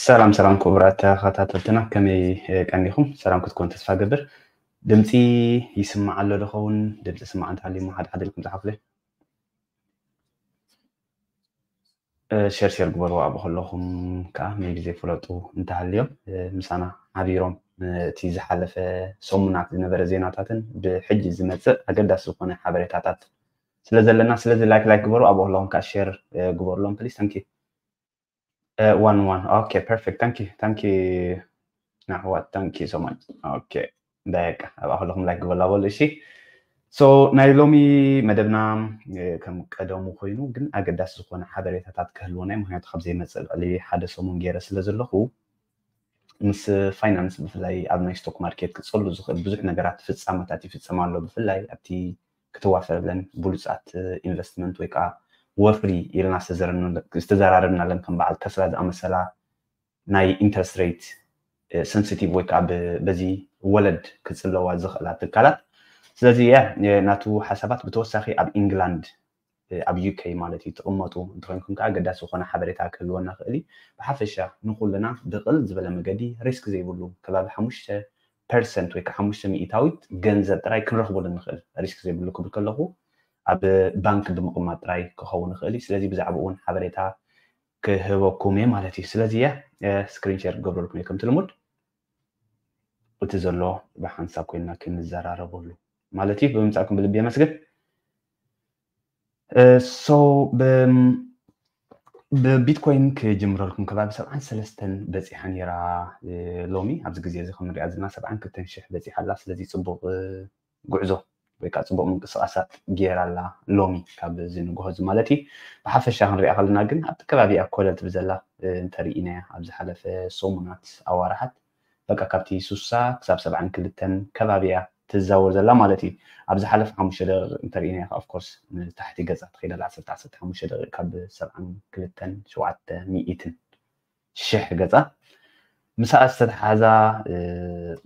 ሰላም ሰላም ክቡራት ተኸታተልትና፣ ከመይ ቀኒኹም? ሰላም ክትኮን ተስፋ ገብር። ድምፂ ይስማዕ ኣሎ ዶ ኸውን? ድምፂ ስማዕ እንተሃልዩ እሞ ሓደ ሓደ ኢልኩም ፃሓፉለይ። ሸር ሸር ግበርዎ ኣብኡ ከለኹም ከዓ maybe ዘይፈለጡ እንተሃልዮም ምሳና ሓቢሮም እቲ ዝሓለፈ ሰሙናት ዝነበረ ዜናታትን ብሕጂ ዝመፅእ ኣገዳሲ ዝኾነ ሓበሬታታት ስለ ዘለና፣ ስለዚ ላይክ ላይክ ግበሩ። ኣብኡ ከለኹም ከዓ ሸር ግበሩሎም please። Thank you። One one. Okay, perfect. Thank you. Thank you. ናሕዋት thank you so much. Okay. በቃ ኣብኣ ከለኹም ላይክ ግበላ በሉ እሺ። So ናይ ሎሚ መደብና ከም ቀደሙ ኮይኑ ግን ኣገዳሲ ዝኾነ ሓበሬታታት ክህልወና እዩ። ምክንያቱ ካብ ዘይመፅእ ልዕሊ ሓደ ሰሙን ገይረ ስለ ዘለኹ ምስ ፋይናንስ ብፍላይ ኣብ ናይ ስቶክ ማርኬት ክፀሉ ዝኽእል ብዙሕ ነገራት ፍፃመታት ይፍፀም ኣሎ። ብፍላይ ኣብቲ ክትዋፈረለን ብሉፃት ኢንቨስትመንት ወይ ከዓ ወፍሪ ኢልና ዝተዘራረብናለን ከም በዓል ተስላ ዝኣመሰላ ናይ ኢንተረስት ሬት ሰንሲቲቭ ወይ ከዓ በዚ ወለድ ክፅለዋ ዝኽእላ ትካላት። ስለዚ ናቱ ሓሳባት ብተወሳኺ ኣብ ኢንግላንድ ኣብ ዩኬ ማለት እዩ ትቕመጡ እንተኮይንኩም ከዓ ኣገዳሲ ዝኾነ ሓበሬታ ክህልወና ክእል እዩ። ብሓፈሻ ንኩልና ብቕል ዝበለ መገዲ ሪስክ ዘይብሉ ከባቢ ሓሙሽተ ፐርሰንት ወይ ከዓ ሓሙሽተ ሚእታዊት ገንዘብ ጥራይ ክንረኽበሉ ንኽእል ሪስክ ዘይብሉ ክብል ከለኹ ኣብ ባንክ ብምቕማጥ ጥራይ ክኸውን ይኽእል እዩ። ስለዚ ብዛዕባ እውን ሓበሬታ ክህበኩም እየ ማለት እዩ። ስለዚ እያ ስክሪን ሼር ክገብረልኩም እየ ከምቲ ልሙድ እቲ ዘሎ ብሓንሳብ ኮይንና ክንዘራረበሉ ማለት እዩ። ብምምፃእኩም ብልቢ የመስግን። ሶ ብቢትኮይን ክጅምረልኩም ከባቢ ሰብዓን ሰለስተን በፂሓ ነይራ። ሎሚ ኣብዚ ግዜ እዚ ክንሪኣ ዘለና ሰብዓን ክልተን ሽሕ በፂሓ ኣላ። ስለዚ ፅቡቅ ጉዕዞ ወይ ከዓ ፅቡቅ ምንቅስቃሳት ገይራ ኣላ ሎሚ ካብ እዚ ንግሆ እዚ ማለት እዩ። ብሓፈሻ ክንሪኣ ከለና ግን ኣብቲ ከባቢ እያ ኮለል ትብል ዘላ። እንተሪኢናያ ኣብ ዝሓለፈ ሰሙናት ኣዋርሓት በቃ ካብቲ ሱሳ ክሳብ ሰብዓን ክልተን ከባቢ እያ ትዛወር ዘላ ማለት እዩ። ኣብ ዝሓለፈ ሓሙሽተ ደቂቕ እንተሪኢናያ of course ንታሕቲ ገፃ ትኸይድ ኣላ። ዓሰርተ ዓሰርተ ሓሙሽተ ደቂቕ ካብ ሰብዓን ክልተን ሸውዓተ ሚእትን ሽሕ ገፃ ምሳኣ ዝተተሓሓዛ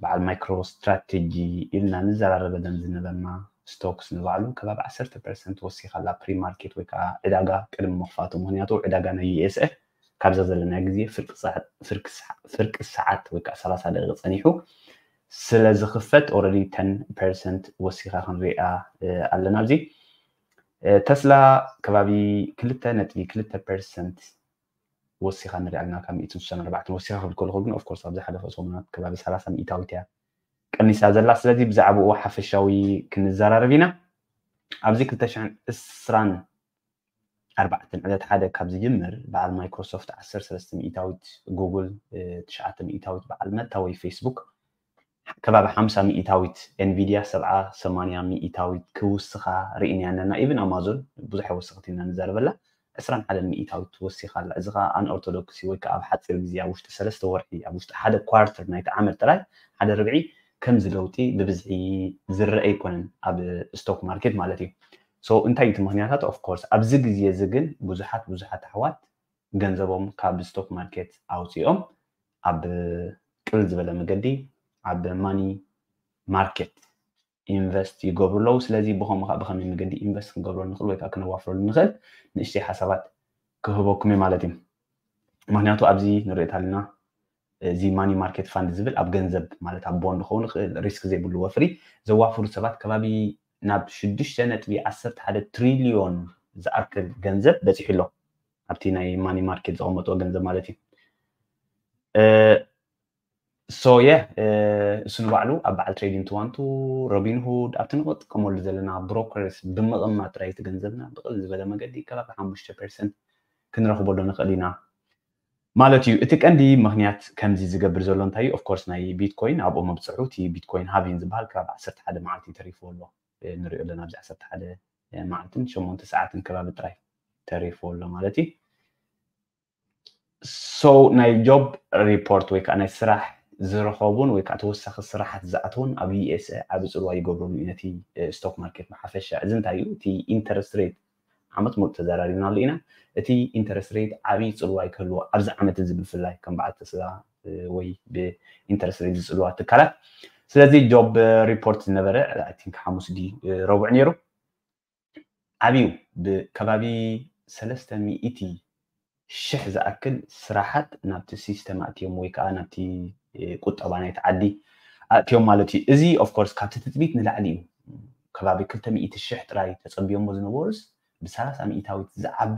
በዓል ማይክሮ ስትራቴጂ ኢልና ንዘራረበለን ዝነበርና ስቶክስ ንባዕሉ ከባቢ ዓሰርተ ፐርሰንት ወሲኻ ኣላ ፕሪ ማርኬት ወይ ከዓ ዕዳጋ ቅድሚ ምኽፋቱ። ምክንያቱ ዕዳጋ ናይ ዩኤስኤ ካብዛ ዘለና ግዜ ፍርቂ ሰዓት ወይ ከዓ ሰላሳ ደቂቕ ፀኒሑ ስለ ዝኽፈት already ten percent ወሲኻ ክንሪኣ ኣለና። ኣብዚ ተስላ ከባቢ ክልተ ነጥቢ ክልተ ፐርሰንት ወሲኻ ንሪኣ ኣለና ካብ ሚእትን ስሳን ኣርባዕተን ወሲኻ ክብል ከለኹ ግን of course ኣብ ዝሓለፈ ሰሙናት ከባቢ ሰላሳ ሚእታዊት እያ ቀኒሳ ዘላ። ስለዚ ብዛዕባኡ ሓፈሻዊ ክንዘራረብ ኢና። ኣብዚ ክልተ ሽሕን ዕስራን ኣርባዕተን ዕለት ሓደ ካብ ዝጅምር በዓል ማይክሮሶፍት ዓሰርተ ሰለስተ ሚእታዊት፣ ጉግል ትሽዓተ ሚእታዊት፣ በዓል መታ ወይ ፌስቡክ ከባቢ ሓምሳ ሚእታዊት፣ ኤንቪድያ ሰብዓ ሰማንያ ሚእታዊት ክውስኻ ርኢና ኣለና። ኢብን ኣማዞን ብዙሕ ኣይወሰኸትን ኢና ንዛረበላ ዕስራን ሓደን ሚእታዊት ወሲኻ ኣላ። እዚ ከዓ ኣን ኦርቶዶክሲ ወይ ከዓ ኣብ ሓፂር ግዜ ኣብ ውሽጢ ሰለስተ ወርሒ ኣብ ውሽጢ ሓደ ኳርተር ናይቲ ዓመት ጥራይ ሓደ ርብዒ ከምዚ ለውጢ ብብዝሒ ዝረአ ኣይኮነን ኣብ ስቶክ ማርኬት ማለት እዩ። So እንታይ እዩ እቲ ምክንያታት? Of course ኣብዚ ግዜ እዚ ግን ብዙሓት ብዙሓት ኣሕዋት ገንዘቦም ካብ ስቶክ ማርኬት ኣውፂኦም ኣብ ቅል ዝበለ መገዲ ኣብ ማኒ ማርኬት ኢንቨስት ይገብሩ ኣለዉ። ስለዚ ብኸምኡ ከዓ ብኸመይ መገዲ ኢንቨስት ክንገብረሉ ንኽእል ወይ ከዓ ክነዋፍረሉ ንኽእል ንእሽተይ ሓሳባት ክህበኩም እየ ማለት እዩ። ምክንያቱ ኣብዚ ንሪኦ ኣለና እዚ ማኒ ማርኬት ፋንድ ዝብል ኣብ ገንዘብ ማለት ኣብ ቦንድ ክኸውን ይኽእል ሪስክ ዘይብሉ ወፍሪ ዘዋፍሩ ሰባት ከባቢ ናብ ሽዱሽተ ነጥቢ ዓሰርተ ሓደ ትሪልዮን ዝኣክል ገንዘብ በፂሑ ኣሎ። ኣብቲ ናይ ማኒ ማርኬት ዘቐመጥዎ ገንዘብ ማለት እዩ። So yeah እሱ ንባዕሉ ኣብ በዓል ትሬዲንግ ትዋንቱ፣ ሮቢንሁድ ኣብቲ ንጥቀመሉ ዘለና ብሮከርስ ብምቕማጥ ጥራይ እቲ ገንዘብና ብቕል ዝበለ መገዲ ከባቢ ሓሙሽተ ፐርሰንት ክንረኽበሉ ንኽእል ኢና ማለት እዩ። እቲ ቀንዲ ምክንያት ከምዚ ዝገብር ዘሎ እንታይ እዩ? Of course ናይ ቢትኮይን ኣብኡ ምብፅሑ እቲ ቢትኮይን ሃቪንግ ዝበሃል ከባቢ ዓሰርተ ሓደ መዓልቲ ተሪፍዎ ኣሎ። ንሪኦ ኣለና ኣብዚ ዓሰርተ ሓደ መዓልትን ሸሞንተ ሰዓትን ከባቢ ጥራይ ተሪፍዎ ኣሎ ማለት እዩ። So ናይ ጆብ ሪፖርት ወይ ከዓ ናይ ስራሕ ዝረኸቡን ወይ ከዓ ተወሳኺ ስራሓት ዝኣተውን ኣብ ዩኤስኤ ዓቢ ፅልዋ ይገብረሉ እዩ ነቲ ስቶክ ማርኬት ብሓፈሻ። እዚ እንታይ እዩ? እቲ ኢንተረስት ሬት ዓመት ሙሉእ ተዘራሪብናሉ ኢና። እቲ ኢንተረስት ሬት ዓቢ ፅልዋ ክህልዎ ኣብዚ ዓመት እዚ ብፍላይ ከም በዓል ተስላ ወይ ብኢንተረስት ሬት ዝፅልዋ ትካላት። ስለዚ ጆብ ሪፖርት ዝነበረ I think ሓሙስ ዲ ረቡዕ ነይሩ። ዓብዩ ብከባቢ ሰለስተ ሚእቲ ሽሕ ዝኣክል ስራሓት ናብቲ ሲስተም ኣእትዮም ወይ ከዓ ናብቲ ቁጠባ ናይቲ ዓዲ ኣእትዮም ማለት እዩ። እዚ ኦፍኮርስ ካብቲ ትፅቢት ንላዕሊ እዩ። ከባቢ ክልተ ሚእቲ ሽሕ ጥራይ ተፀቢዮሞ ዝነበሩስ ብሰላሳ ሚእታዊት ዝዓቢ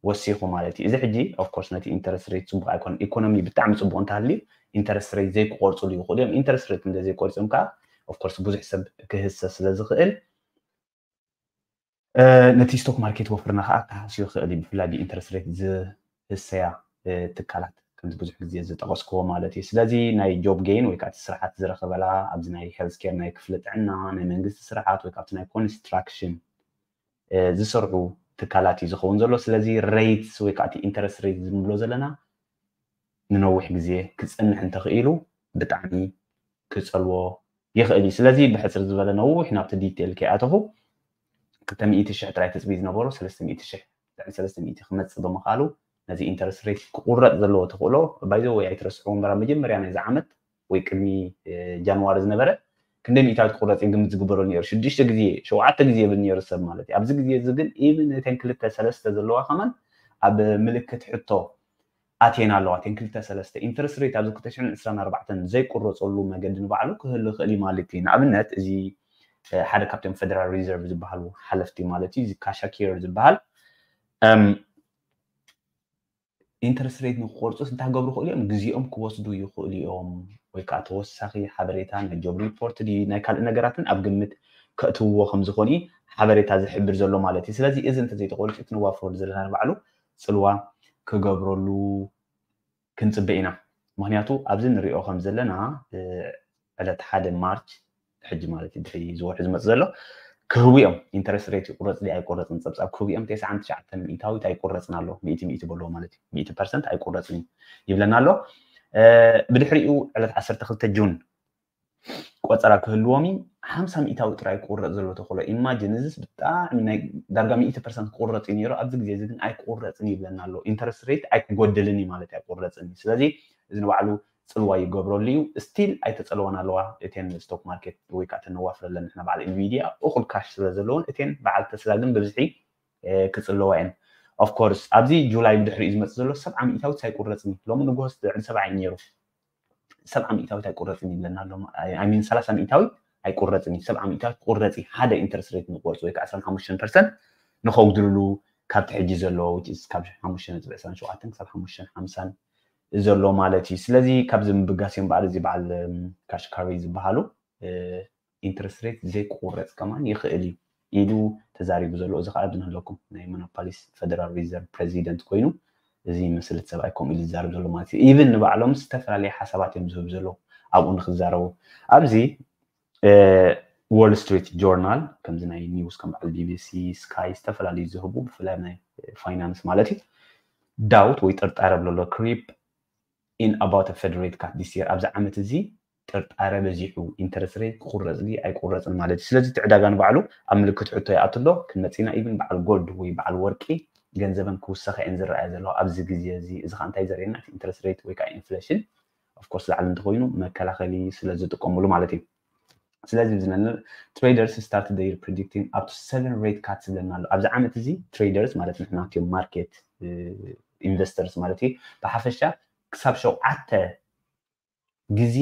ወሲኹ ማለት እዩ። እዚ ሕጂ ኦፍኮርስ ነቲ ኢንተረስት ሬት ፅቡቅ ኣይኮነን። ኢኮኖሚ ብጣዕሚ ፅቡቅ እንተሃልዩ ኢንተረስት ሬት ዘይክቆርፅሉ ይኽእሉ እዮም። ኢንተረስት ሬት እንደ ዘይቆርፅም ከዓ ኦፍኮርስ ብዙሕ ሰብ ክህሰ ስለ ዝኽእል ነቲ ስቶክ ማርኬት ወፍርና ከዓ ክሃስዮ ይኽእል እዩ። ብፍላይ ብኢንተረስት ሬት ዝህሰያ ትካላት ከምዚ ብዙሕ ግዜ ዝጠቐስክዎ ማለት እዩ። ስለዚ ናይ ጆብ ጌን ወይ ከዓ እቲ ስራሓት ዝረኸበላ ኣብዚ ናይ ሄልስኬር ናይ ክፍሊ ጥዕና ናይ መንግስቲ ስራሓት ወይ ካብቲ ናይ ኮንስትራክሽን ዝሰርሑ ትካላት እዩ ዝኸውን ዘሎ። ስለዚ ሬትስ ወይ ከዓ ኢንተረስት ሬት ዝንብሎ ዘለና ንነዊሕ ግዜ ክፀንሕ እንተኽኢሉ ብጣዕሚ ክፀልዎ ይኽእል እዩ። ስለዚ ብሕፅር ዝበለ ነዊሕ ናብቲ ዲቴል ከይኣተኹ ክልተ ሚእቲ ሽሕ ጥራይ ትፅቢ ዝነበሩ ሰለስተ ሚእቲ ሽሕ ሰለስተ ሚእቲ ክመፅእ ብምኽኣሉ ነዚ ኢንተረስት ሬት ክቁረጥ ዘለዎ ተኽእሎ ባይዘ ወይ ኣይትረስዕዎ እምበራ መጀመርያ ናይዚ ዓመት ወይ ቅድሚ ጃንዋሪ ዝነበረ ክንደይ ሚእታዊት ክቁረፅ ግምት ዝግበረሉ ነይሩ። ሽዱሽተ ግዜ ሸውዓተ ግዜ ይብል ነይሩ ሰብ ማለት እዩ። ኣብዚ ግዜ እዚ ግን ኢቭን እተን ክልተ ሰለስተ ዘለዋ ከማን ኣብ ምልክት ሕቶ ኣትየን ኣለዋ። እተን ክልተ ሰለስተ ኢንተረስት ሬት ኣብዚ ክልተ ሽሕን ዕስራን ኣርባዕተን ዘይቁረፀሉ መገዲ ንባዕሉ ክህሉ ይኽእል እዩ ማለት እዩ። ንኣብነት እዚ ሓደ ካብቶም ፌደራል ሪዘርቭ ዝበሃሉ ሓለፍቲ ማለት እዩ እዚ ካሻኪር ዝበሃል ኢንተረስት ሬት ንክቆርፁስ እንታይ ክገብሩ ይኽእሉ እዮም? ግዜኦም ክወስዱ ይኽእሉ እዮም ወይ ከዓ ተወሳኺ ሓበሬታ ናይ ጆብ ሪፖርት ድዩ ናይ ካልእ ነገራትን ኣብ ግምት ከእትውዎ ከም ዝኾኑ ሓበሬታ ዝሕብር ዘሎ ማለት እዩ። ስለዚ እዚ እንተዘይተቆሪፁ እቲ ንዋፍሮ ዘለና ንባዕሉ ፅልዋ ክገብረሉ ክንፅበ ኢና። ምክንያቱ ኣብዚ ንሪኦ ከም ዘለና ዕለት ሓደ ማርች ሕጂ ማለት እዩ ድሕሪ ዝወርሒ ዝመፅ ዘሎ ክህቡ እዮም። ኢንተረስት ሬት ይቁረፅ ድዩ ኣይቁረፅን ፀብፃብ ክህቡ እዮም። ተስዓን ትሽዓተን ሚእታዊት ኣይቁረፅን ኣሎ ሚእቲ ሚእቲ በልዎ ማለት እዩ። ሚእቲ ፐርሰንት ኣይቁረፅን እዩ ይብለና ኣሎ። ብድሕሪኡ ዕለት ዓሰርተ ክልተ ጁን ቆፀራ ክህልዎም እዩ። ሓምሳ ሚእታዊ ጥራይ ክቁረፅ ዘሎ ተኽእሎ ኢማጅን እዚስ ብጣዕሚ ናይ ዳርጋ ሚእቲ ፐርሰንት ክቁረፅ እዩ ነይሩ። ኣብዚ ግዜ እዚ ግን ኣይክቁረፅን ይብለና ኣሎ። ኢንተረስት ሬት ኣይክጎድልን እዩ ማለት ኣይቁረፅን እዩ። ስለዚ እዚ ንባዕሉ ፅልዋ ይገብረሉ እዩ። ስቲል ኣይተፀለዋን ኣለዋ እቴን ስቶክ ማርኬት ወይ ከዓ ተነዋፍረለን ንሕና በዓል ኢንቪዲያ እኹል ካሽ ስለ ዘለውን እቴን በዓል ተስላ ግን ብብዝሒ ክፅለዋ እየን። ኦፍኮርስ ኣብዚ ጁላይ ብድሕሪኡ ዝመፅእ ዘሎ ሰብዓ ሚእታዊት ኣይቁረፅን እዩ። ሎሚ ንግሆ ልዕሊ ሰብዓ እዩ ነይሩ። ሰብዓ ሚእታዊት ኣይቁረፅን ይብለና ኣሎ። ሚን ሰላሳ ሚእታዊት ኣይቁረፅን እዩ። ሰብዓ ሚእታዊት ቁረፂ ሓደ ኢንተረስት ሬት ንቁረፂ ወይ ከዓ ዕስራን ሓሙሽተን ፐርሰንት ንኸውድልሉ ካብቲ ሕጂ ዘሎ ካብ ሓሙሽተ ነጥቢ ዕስራን ሸውዓተን ክሳብ ሓሙሽተን ሓምሳን ዘሎ ማለት እዩ። ስለዚ ካብዚ ምብጋስ እዮም በዓል እዚ በዓል ካሽካሪ ዝበሃሉ ኢንተረስት ሬት ዘይቁረፅ ከማን ይኽእል እዩ ኢሉ ተዛሪቡ ዘሎ። እዚ ከዓ ድንህለኩም ናይ ሞኖፖሊስ ፌደራል ሪዘርቭ ፕሬዚደንት ኮይኑ እዚ ይመስል እቲ ሰብኣይ ከምኡ ኢሉ ዝዛረብ ዘሎ ማለት እዩ። ኢቭን ንባዕሎም ዝተፈላለየ ሓሳባት እዮም ዝህቡ ዘለዉ ኣብኡ ንክዛረቡ። ኣብዚ ዎል ስትሪት ጆርናል ከምዚ ናይ ኒውስ ከም በዓል ቢቢሲ ስካይ ዝተፈላለዩ ዝህቡ ብፍላይ ናይ ፋይናንስ ማለት እዩ ዳውት ወይ ጥርጣረ ብለሎ ክሪፕ in about a Fed rate cut this year ኣብዚ ዓመት እዚ ጥርጣረ በዚሑ ኢንተረስት ሬት ክቁረፅ ድዩ ኣይቁረፅን ማለት እዩ። ስለዚ እቲ ዕዳጋ ንባዕሉ ኣብ ምልክት ሕቶ ይኣቱ ኣሎ። ክንመፅና ኢቭን በዓል ጎልድ ወይ በዓል ወርቂ ገንዘበን ክውሰኸ እየን ዝረኣያ ዘለዋ ኣብዚ ግዜ እዚ። እዚ ከዓ እንታይ ዘርእየና እቲ ኢንተረስት ሬት ወይ ከዓ ኢንፍሌሽን ኦፍኮርስ ላዕሊ እንተኮይኑ መከላኸሊ ስለ ዝጥቀምሉ ማለት እዩ። ስለዚ ብዝነን traders start their predicting up to seven rate cuts ዝብለና ኣሎ። ኣብዚ ዓመት እዚ ትሬደርስ ማለት ንሕና እቲዮም ማርኬት ኢንቨስተርስ ማለት እዩ ብሓፈሻ ክሳብ ሸውዓተ ግዜ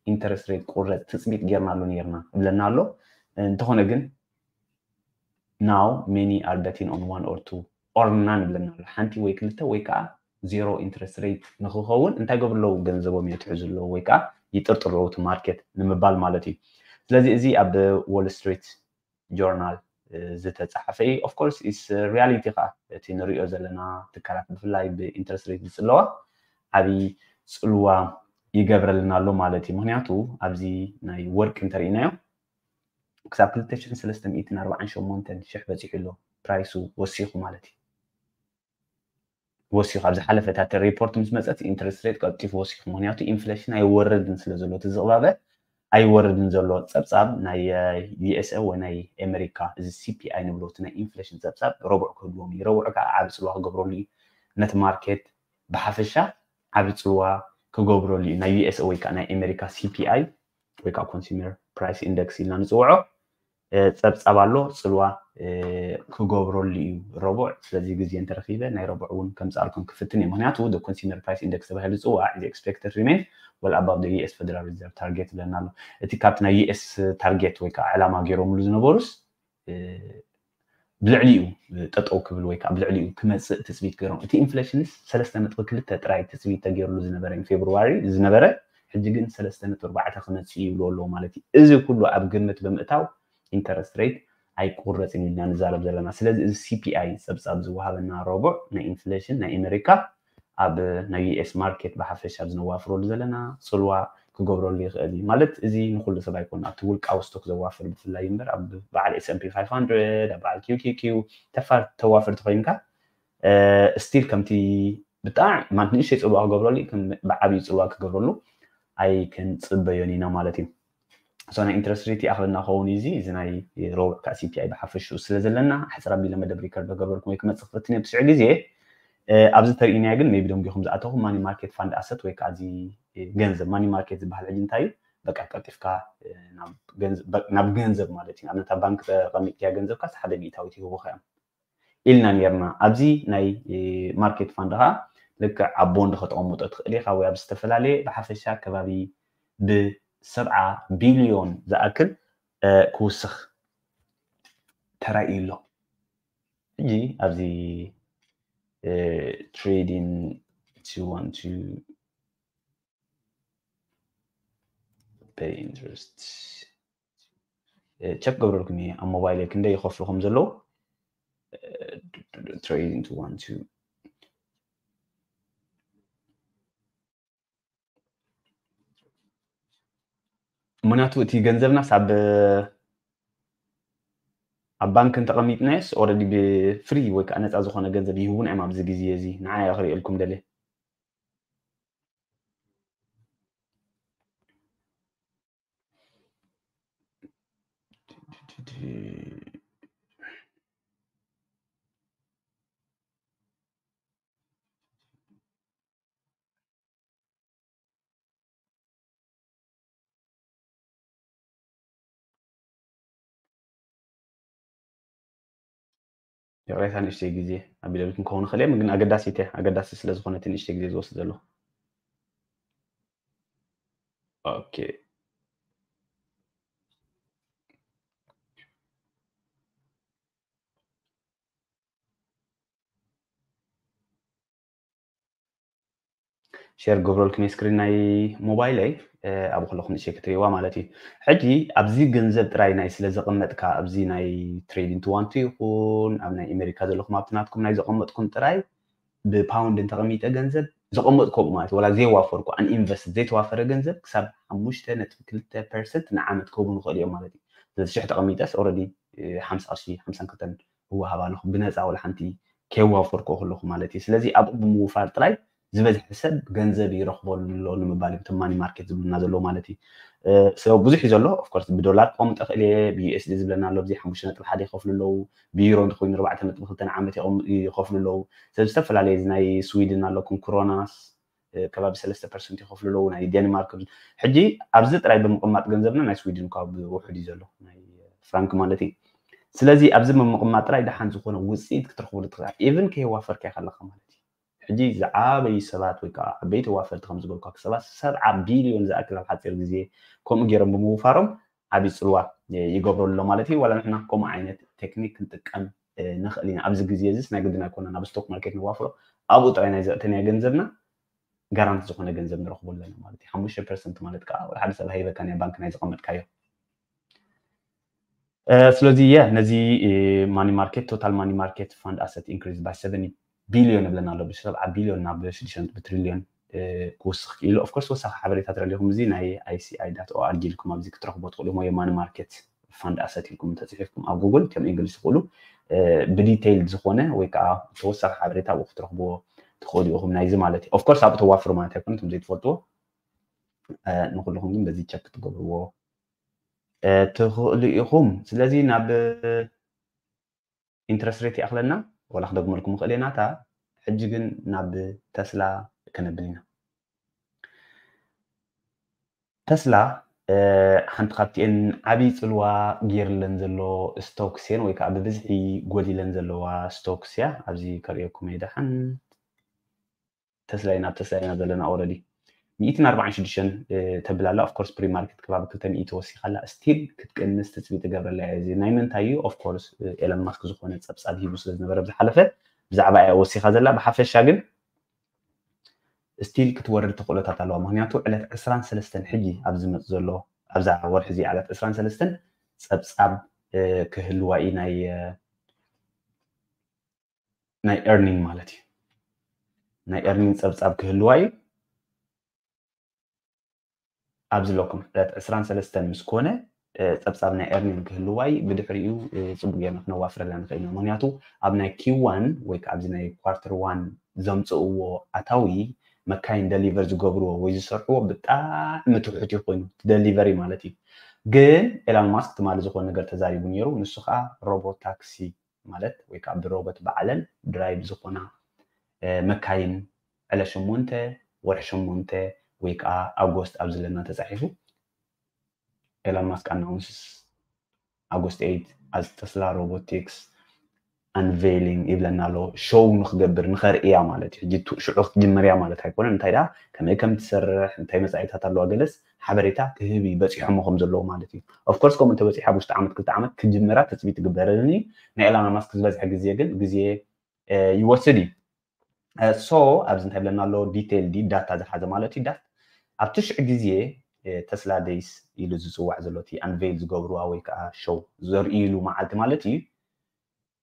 ኢንተረስት ሬት ቁረፅ ትፅቢት ጌርናሉ ነይርና ይብለና ኣሎ። እንተኾነ ግን now many are betting on one or two or none ይብለና ኣሎ። ሓንቲ ወይ ክልተ ወይ ከዓ ዜሮ ኢንተረስት ሬት ንክኸውን እንታይ ገብሩ ኣለዉ? ገንዘቦም የትሕዙ ኣለዉ ወይ ከዓ ይጥርጥሩ ኣለዉ እቲ ማርኬት ንምባል ማለት እዩ። ስለዚ እዚ ኣብ ዎል ስትሪት ጆርናል ዝተፃሓፈ እዩ። ኦፍኮርስ ኢስ ሪያሊቲ ከዓ እቲ ንሪኦ ዘለና ትካላት ብፍላይ ብኢንተረስት ሬት ዝፅለዋ ዓብዪ ፅልዋ ይገብረልና ኣሎ ማለት እዩ። ምክንያቱ ኣብዚ ናይ ወርቂ እንተርኢናዮ ክሳብ ክልተ ሽሕን ሰለስተ ሚእትን ኣርባዓን ሸሞንተን ሽሕ በፂሑ ኣሎ ፕራይሱ ወሲኹ ማለት እዩ። ወሲኹ ኣብ ዝሓለፈ እታ ሪፖርት ምስ መፀት ኢንትረስት ሬት ቀልጢፉ ወሲኹ ምክንያቱ ኢንፍሌሽን ኣይወርድን ስለ ዘሎ እቲ ዝቕባበ ኣይወርድን ዘሎ ፀብፃብ ናይ ዩኤስኤ ወይ ናይ ኣሜሪካ እዚ ሲፒኣይ ንብሎ እቲ ናይ ኢንፍሌሽን ፀብፃብ ረቡዕ ክህልዎም እዩ። ረቡዕ ከዓ ዓብ ፅልዋ ክገብረሉ እዩ ነቲ ማርኬት ብሓፈሻ ዓብ ፅልዋ ክገብረሉ እዩ ናይ ዩኤስኤ ወይ ከዓ ናይ ኣሜሪካ ሲፒኣይ ወይ ከዓ ኮንሱመር ፕራይስ ኢንደክስ ኢልና ንፅውዖ። ጸብጻብ ኣሎ፣ ጽልዋ ክገብረሉ እዩ ረቡዕ። ስለዚ ግዜ እንተረኺበ ናይ ረቡዕ እውን ከምፅኣልኩም ክፍትን እዩ። ምክንያቱ consumer price index ተባሂሉ ዝፅዋዕ is expected to remain well above the U S Federal Reserve target ብለና ኣሎ። እቲ ካብቲ ናይ U S target ወይ ከዓ ዕላማ ገይሮምሉ ዝነበሩስ ብልዕሊኡ ጠጠው ክብል ወይ ከዓ ብልዕሊኡ ክመፅእ ትፅቢት ገይሮም። እቲ ኢንፍሌሽንስ ሰለስተ ነጥቢ ክልተ ጥራይ ትፅቢት ተገይርሉ ዝነበረ ፌብሩዋሪ ዝነበረ ሕጂ ግን ሰለስተ ነጥቢ ኣርባዕተ ክመፅእ ይብሉ ኣለዉ ማለት እዩ። እዚ ኩሉ ኣብ ግምት ብምእታው ኢንተረስት ሬት ኣይቁረፅን ኢልና ንዛረብ ዘለና። ስለዚ እዚ C P I ፀብፃብ ዝወሃበና ረቡዕ ናይ ኢንፍሌሽን ናይ ኣሜሪካ ኣብ ናይ U S ማርኬት ብሓፈሻ ኣብ ዝነዋፍረሉ ዘለና ፅልዋ ክገብረሉ ይኽእል እዩ ማለት። እዚ ንኩሉ ሰብ ኣይኮን ኣብቲ ውልቃዊ ስቶክ ዘዋፍር ብፍላይ እምበር ኣብ በዓል S and P five hundred ኣብ በዓል Q Q Q ተፋር ተዋፍርቲ ኮይንካ ስቲል ከምቲ ብጣዕሚ ማለት ንእሽተይ ፅልዋ ክገብረሉ ብዓብዩ ፅልዋ ክገብረሉ ኣይክንፅበዮን ኢና ማለት እዩ። So ናይ ኢንትረስት ሬት ይኣኽለና ከውን እዚ እዚ ናይ ረቡዕ ከዓ C P I ብሓፈሽኡ ስለ ዘለና ሕፅር ኣቢለ መደብ ሪከርድ ገበርኩም ወይ ክመፅእ ክፍትን እየ ብስዑ ግዜ ኣብዚ ተርእናዮ ግን maybe ደንጊኹም ዝኣተኹም ማኒ ማርኬት ፋንድ ኣሰት ወይ ከዓ እዚ ገንዘብ ማኒ ማርኬት ዝበሃል ሕጂ እንታይ እዩ በቃ ቀልጢፍካ ናብ ገንዘብ ማለት እዩ ኣብነታ ባንክ ተቐሚጥያ ገንዘብካ ሓደ ሚእታዊት ይህቡኻ እዮም ኢልና ነርና ኣብዚ ናይ ማርኬት ፋንድ ከዓ ልክዕ ኣብ ቦንድ ከተቐምጦ ትኽእል ኢኻ ወይ ኣብ ዝተፈላለየ ብሓፈሻ ከባቢ ብሰብዓ ቢልዮን ዝኣክል ክውስኽ ተራእዩ ኣሎ ሕጂ ኣብዚ trading to want to pay interest check ገብረልኩም እየ ኣብ ሞባይል ክንደይ ይኸፍሉ ከም ዘለዉ trading to want to ምክንያቱ እቲ ገንዘብናስ ኣብ ኣብ ባንክ እንተቐሚጥናዮስ already ብፍሪ ወይ ከዓ ነፃ ዝኾነ ገንዘብ ይህቡና እዮም ኣብዚ ግዜ እዚ ንዓይ ክርእየልኩም ደልየ ይቕሬታ ንእሽተይ ግዜ ኣቢለልኩም ክኸውን ይኽእል እየ ግን ኣገዳሲት እያ ኣገዳሲ ስለ ዝኾነት ንእሽተይ ግዜ ዝወስድ ዘለኹ ኦኬ ሸር ገብረልኩም ስክሪን ናይ ሞባይለይ ኣብ ከለኹም ንእሽተይ ክትርእይዋ ማለት እዩ ሕጂ ኣብዚ ገንዘብ ጥራይ ናይ ስለ ዘቐመጥካ ኣብዚ ናይ ትሬዲንግ ትዋንቱ ይኹን ኣብ ናይ ኣሜሪካ ዘለኹም ኣብቲ ናትኩም ናይ ዘቐመጥኩም ጥራይ ብፓውንድ እንተቐሚጠ ገንዘብ ዘቐመጥኮ ማለት ወላ ዘይዋፈርኩ ኣን ኢንቨስት ዘይተዋፈረ ገንዘብ ክሳብ ሓሙሽተ ነጥቢ ክልተ ፐርሰንት ንዓመት ክህቡ ንኽእል እዮም ማለት እዩ ስለዚ ሽሕ ተቐሚጠስ ኦረዲ ሓምሳ ቅርሺ ሓምሳን ክልተን እወሃብ ኣለኹ ብነፃ ወላ ሓንቲ ከይዋፈርኩ ከለኹ ማለት እዩ ስለዚ ኣብኡ ብምውፋር ጥራይ ዝበዝሐ ሰብ ገንዘብ ይረኽቦ ኣሎ ንምባል እዩ ማኒ ማርኬት ዝብሉና ዘለዎ ማለት እዩ ብዙሕ እዩ ዘሎ ኦፍኮርስ ብዶላር ክቐምጦ ክእል እየ ብዩኤስዲ ዝብለና ኣሎ ብዚ ሓሙሽተ ነጥቢ ሓደ ይኸፍሉ ኣለዉ ብዩሮ እንተኮይኑ ኣርባዕተ ነጥቢ ክልተ ንዓመት ይኸፍሉ ኣለዉ ሰብ ዝተፈላለየ እዚ ናይ ስዊድን ኣለኩም ክሮናስ ከባቢ ሰለስተ ፐርሰንት ይኸፍሉ ኣለዉ ናይ ዴንማርክ ሕጂ ኣብዚ ጥራይ ብምቕማጥ ገንዘብና ናይ ስዊድን እኳ ብውሑድ እዩ ዘሎ ናይ ፍራንክ ማለት እዩ ስለዚ ኣብዚ ብምቕማጥ ጥራይ ደሓን ዝኾነ ውፅኢት ክትረኽብሉ ትኽእል ኢቭን ከየዋፈርካዮ ከለካ ማለት እዩ ሕጂ ዝዓበዩ ሰባት ወይ ከዓ ዓበይቲ ዋፈርቲ ከም ዝበልኳ ሰባት ሰብዓ ቢልዮን ዝኣክል ኣብ ሓፂር ግዜ ከምኡ ገይሮም ብምውፋሮም ዓብዪ ፅልዋ ይገብረሉ ኣሎ ማለት እዩ ዋላ ንሕና ከምኡ ዓይነት ቴክኒክ ክንጥቀም ንኽእል ኢና ኣብዚ ግዜ እዚስ ናይ ግድን ኣይኮነን ኣብ ስቶክ ማርኬት ንዋፍሮ ኣብኡ ጥራይ ናይ ዘእተናዮ ገንዘብና ጋራንቲ ዝኾነ ገንዘብ ንረኽቦ ኣለና ማለት እዩ ሓሙሽተ ፐርሰንት ማለት ከዓ ሓደ ሰብ ሃይበካ ናይ ባንክ ናይ ዘቐመጥካዮ ስለዚ የ ነዚ ማኒ ማርኬት ቶታል ማኒ ማርኬት ፋንድ ኣሰት ኢንክሪዝ ባይ ሰቨን ቢልዮን ይብለና ኣሎ ብሰብዓ ቢልዮን ናብ ሽዱሽተ ነጥቢ ትሪልዮን ክውስኽ ክኢሉ ኦፍኮርስ ወሳኺ ሓበሬታ ተረዲኹም እዚ ናይ ኣይሲኣይ ዳት ኦኣርጂ ኢልኩም ኣብዚ ክትረኽቦ ትኽእሉ ሞ የማኒ ማርኬት ፋንድ ኣሰት ኢልኩም ተፅሒፍኩም ኣብ ጉግል ከም እንግሊዝ ትኽእሉ ብዲቴይል ዝኾነ ወይ ከዓ ተወሳኺ ሓበሬታ ኣብኡ ክትረኽብዎ ትኽእሉ ኢኹም ናይዚ ማለት እዩ ኦፍኮርስ ኣብኡ ተዋፍሩ ማለት ኣይኮነ እቶም ዘይትፈልጥዎ ንኩልኹም ግን በዚ ቸክ ክትገብርዎ ትኽእሉ ኢኹም ስለዚ ናብ ኢንትረስት ሬት ይኣኽለና ዋላ ክደግመልኩም ክእል ናታ ሕጂ ግን ናብ ተስላ ከነብል ኢና ተስላ ሓንቲ ካብቲኤን ዓብዪ ፅልዋ ገይርለን ዘሎ ስቶክስ እየን፣ ወይ ከዓ ብብዝሒ ጎዲለን ዘለዋ ስቶክስ እያ። ኣብዚ ከርእየኩም እየ ደሓን። ተስላ ኢና፣ ኣብ ተስላ ኢና ዘለና። ኦረዲ ሚእትን ኣርባዓን ሽዱሽተን ተብላላ። ኦፍኮርስ ፕሪማርኬት ከባቢ ክልተ ሚእቲ ወሲኻላ። ስቲል ክትቅንስ ትፅቢ ትገብረላ እያ። እዚ ናይ ምንታይ እዩ? ኦፍኮርስ ኤለን ማስክ ዝኾነ ፀብፃብ ሂቡ ስለ ዝነበረ ብዝሓለፈ ብዛዕባ እያ ወሲኻ ዘላ። ብሓፈሻ ግን ስቲል ክትወርድ ተኽእሎታት ኣለዋ። ምክንያቱ ዕለት ዕስራን ሰለስተን ሕጂ ኣብ ዝመፅ ዘሎ ኣብዛ ወርሒ እዚኣ ዕለት ዕስራን ሰለስተን ፀብፃብ ክህልዋ እዩ ናይ ናይ ኤርኒንግ ማለት እዩ። ናይ ኤርኒንግ ፀብፃብ ክህልዋ እዩ። ኣብዚ ኣለኩም ዕለት ዕስራን ሰለስተን ምስ ኮነ ፀብፃብ ናይ ኤርኒንግ ክህልዋ እዩ። ብድሕሪኡ ፅቡቅ ጌርና ክነዋፍረላ ንኽእል ኢና። ምክንያቱ ኣብ ናይ ኪው ዋን ወይ ከዓ ኣብዚ ናይ ኳርተር ዋን ዘምፅእዎ ኣታዊ መካይን ደሊቨር ዝገብርዎ ወይ ዝሰርሕዎ ብጣዕሚ ትሑት እዩ ኮይኑ ደሊቨሪ ማለት እዩ። ግን ኤላን ማስክ ትማሊ ዝኾነ ነገር ተዛሪቡ ነይሩ። ንሱ ከዓ ሮቦት ታክሲ ማለት ወይ ከዓ ብሮቦት ባዕለን ድራይቭ ዝኾና መካይን ዕለ ሸሞንተ ወርሒ ሸሞንተ ወይ ከዓ ኣጎስት ኣብ ዘለና ተፃሒፉ ኤላን ማስክ ኣናውንስስ ኣጎስት ኤይት as Tesla Robotics unveiling ይብለና ኣሎ። ሾው ንክገብር ንኸርእያ ማለት እዩ። ሕጂ ሽዑ ክትጅምር እያ ማለት ኣይኮነን። እንታይ ደኣ ከመይ ከም ትሰርሕ እንታይ መፃኢታት ኣለዋ ገለስ ሓበሬታ ክህብ እዩ በፂሖሞ ከም ዘለዎ ማለት እዩ። ኦፍኮርስ ከምኡ እንተበፂሓ ኣብ ውሽጢ ዓመት ክልተ ዓመት ክጅምራ ትፅቢት ትግበረልን እዩ። ናይ ኤላን ማስክ ዝበዝሐ ግዜ ግን ግዜ ይወስድ እዩ። ሶ ኣብዚ እንታይ ብለና ኣሎ? ዲቴይል ዲ ዳታ ዝሓዘ ማለት እዩ። ዳት ኣብ ትሽዕ ግዜ ተስላ ደይስ ኢሉ ዝፅዋዕ ዘሎ እቲ ኣንቬይል ዝገብርዋ ወይ ከዓ ሾው ዘርእይሉ መዓልቲ ማለት እዩ።